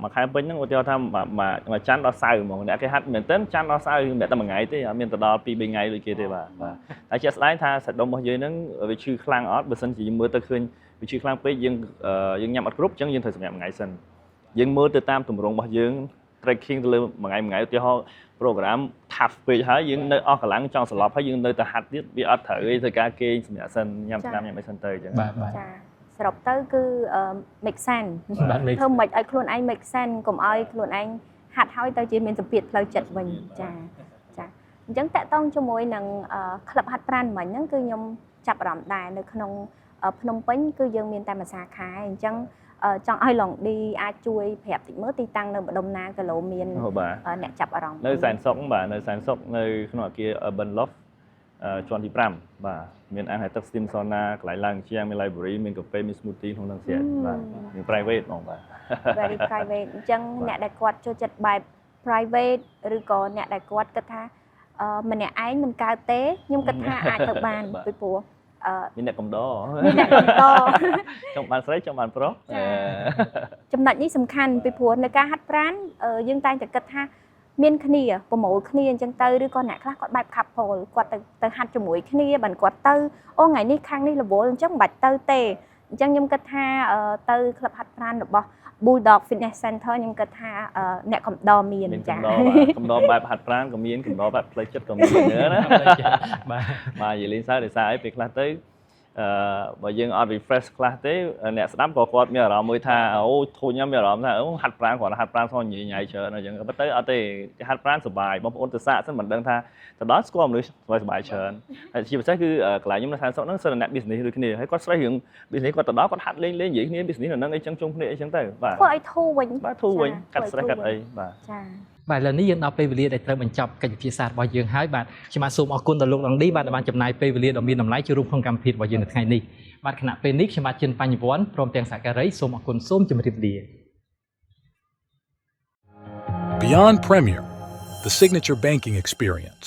B: មួយខែពេញហ្នឹងឧទាហរណ៍ថាមួយមួយច័ន្ទដល់សៅរ៍ហ្មងអ្នកគេហាត់មែនទែនច័ន្ទដល់សៅរ៍មិនតែមួយថ្ងៃទេអត់មានទៅដល់2 3ថ្ងៃដូចគេទេបាទបាទតែជាក់ស្ដែងថាសាច់ដុំរបស់យើងហ្នឹងវាឈឺខ្លាំងអត់បើសិនជាយើងមើលទៅឃើញវាឈឺខ្លាំងពេកយើងយើងញ៉ាំអត់គ្រប់អញ្ចឹងយើងត្រូវសម្រាប់មួយថ្ងៃសិនយើងមើលទៅតាមទម្រង់របស់យើង tracking ទៅលើមួយថ្ងៃមួយថ្ងៃឧទាហរណ៍ program tough ពេកហើយយើងនៅអស់កម្លាំងចង់សន្លប់ហើយយើងនៅតែហាត់ទៀតវាអត់ត្រូវទេធ្វើការគេងសម្រាប់សិនញ៉ាំថ្នាំញ៉ាំអីសិនទៅអញ្ចឹង
C: បាទបាទ
A: ចាសរុបទៅគឺ make sense
C: បាទ make
A: ធ្វើមិនឲ្យខ្លួនឯង make sense កុំឲ្យខ្លួនឯងហាត់ហើយទៅជាមានសម្ពាធផ្លូវចិត្តវិញចាចាអញ្ចឹងតកតងជាមួយនឹងក្លឹបហាត់ប្រាណមិញហ្នឹងគឺខ្ញុំចាប់អារម្មណ៍ដែរនៅក្នុងភ្នំពេញគឺយើងមានតែមួយសាខាអញ្ចឹងចង់ឲ្យឡុងឌីអាចជួយប្រាប់តិចមើលទីតាំងនៅម្ដុំណាគីឡូមានអ្នកចាប់អារម្មណ៍
B: នៅសែនសុខបាទនៅសែនសុខនៅក្នុងអគារ Urban Loft ជាន់ទី5បាទមានអាងហែលទឹក steam sauna កន្លែងឡើងជាងមាន library មានកាហ្វេមាន smoothie ក្នុងនោះស្រាប់បាទមាន private ហ្មងបាទ
A: Very private អញ្ចឹងអ្នកដែលគាត់ចូលចិត្តបែប private ឬក៏អ្នកដែលគាត់គិតថាម្នាក់ឯងមិនកើតទេខ្ញុំគិតថាអាចទៅបានពីព្រោះ
B: មានអ្នកកំដរ
A: មានអ្នកកំដរ
B: ចង់បានស្រីចង់បានប្រុស
A: ចំណុចនេះសំខាន់ពីព្រោះនៅការហាត់ប្រាណយើងតែងតែគិតថាមានគ្នាប្រមូលគ្នាអញ្ចឹងទៅឬក៏អ្នកខ្លះគាត់បែប couple គាត់ទៅទៅហាត់ជាមួយគ្នាបានគាត់ទៅអូថ្ងៃនេះខាងនេះរវល់អញ្ចឹងមិនបាច់ទៅទេអញ្ចឹងខ្ញុំគិតថាទៅក្លឹបហាត់ប្រាណរបស់ Bulldog Fitness Center ខ្ញុំគិតថាអ្នកកំដរមាន
B: ចាកំដរបែបហាត់ប្រាណក៏មានកំដរបែបផ្លូវចិត្តក៏មានណា
C: បាទ
B: បាទនិយាយលេងសើចដោយសារអីពេលខ្លះទៅអឺបើយើងអត់ refresh ខ្លះទេអ្នកស្ដាប់ក៏គាត់មានអារម្មណ៍មួយថាអូធុញមានអារម្មណ៍ថាអូហាត់ប្រាណគាត់ហាត់ប្រាណសោះញ៉ៃញ៉ៃច្រើនអញ្ចឹងប៉ុន្តែអត់ទេហាត់ប្រាណសប្បាយបងប្អូនទៅសាកសិនមិនដឹងថាទៅដល់ស្គាល់មនុស្សសប្បាយសប្បាយច្រើនហើយជាពិសេសគឺកន្លែងខ្ញុំនៅឋានសុខហ្នឹងសិនតែអ្នក business ដូចគ្នាហើយគាត់ស្រីរឿង business គាត់ទៅដល់គាត់ហាត់លេងលេងនិយាយគ្នា business នៅហ្នឹងអីចឹងជុំគ្នាអីចឹងទៅបាទ
A: ធ្វើឲ្យធូរវិញ
B: បាទធូរវិញកាត់ stress កាត់អីបាទ
A: ចា
C: បាទឥឡូវនេះយើងដល់ពេលវេលាដែលត្រូវបញ្ចប់កិច្ចពិភាក្សារបស់យើងហើយបាទខ្ញុំបាទសូមអរគុណដល់លោកឡុងឌីបាទដែលបានចំណាយពេលវេលាដ៏មានតម្លៃចូលរួមក្នុងកម្មវិធីរបស់យើងនៅថ្ងៃនេះបាទខណៈពេលនេះខ្ញុំបាទជិនបញ្ញវន្តព្រមទាំងសហការីសូមអរគុណសូមជម្រាបលា
D: Beyond Premier, the signature banking experience.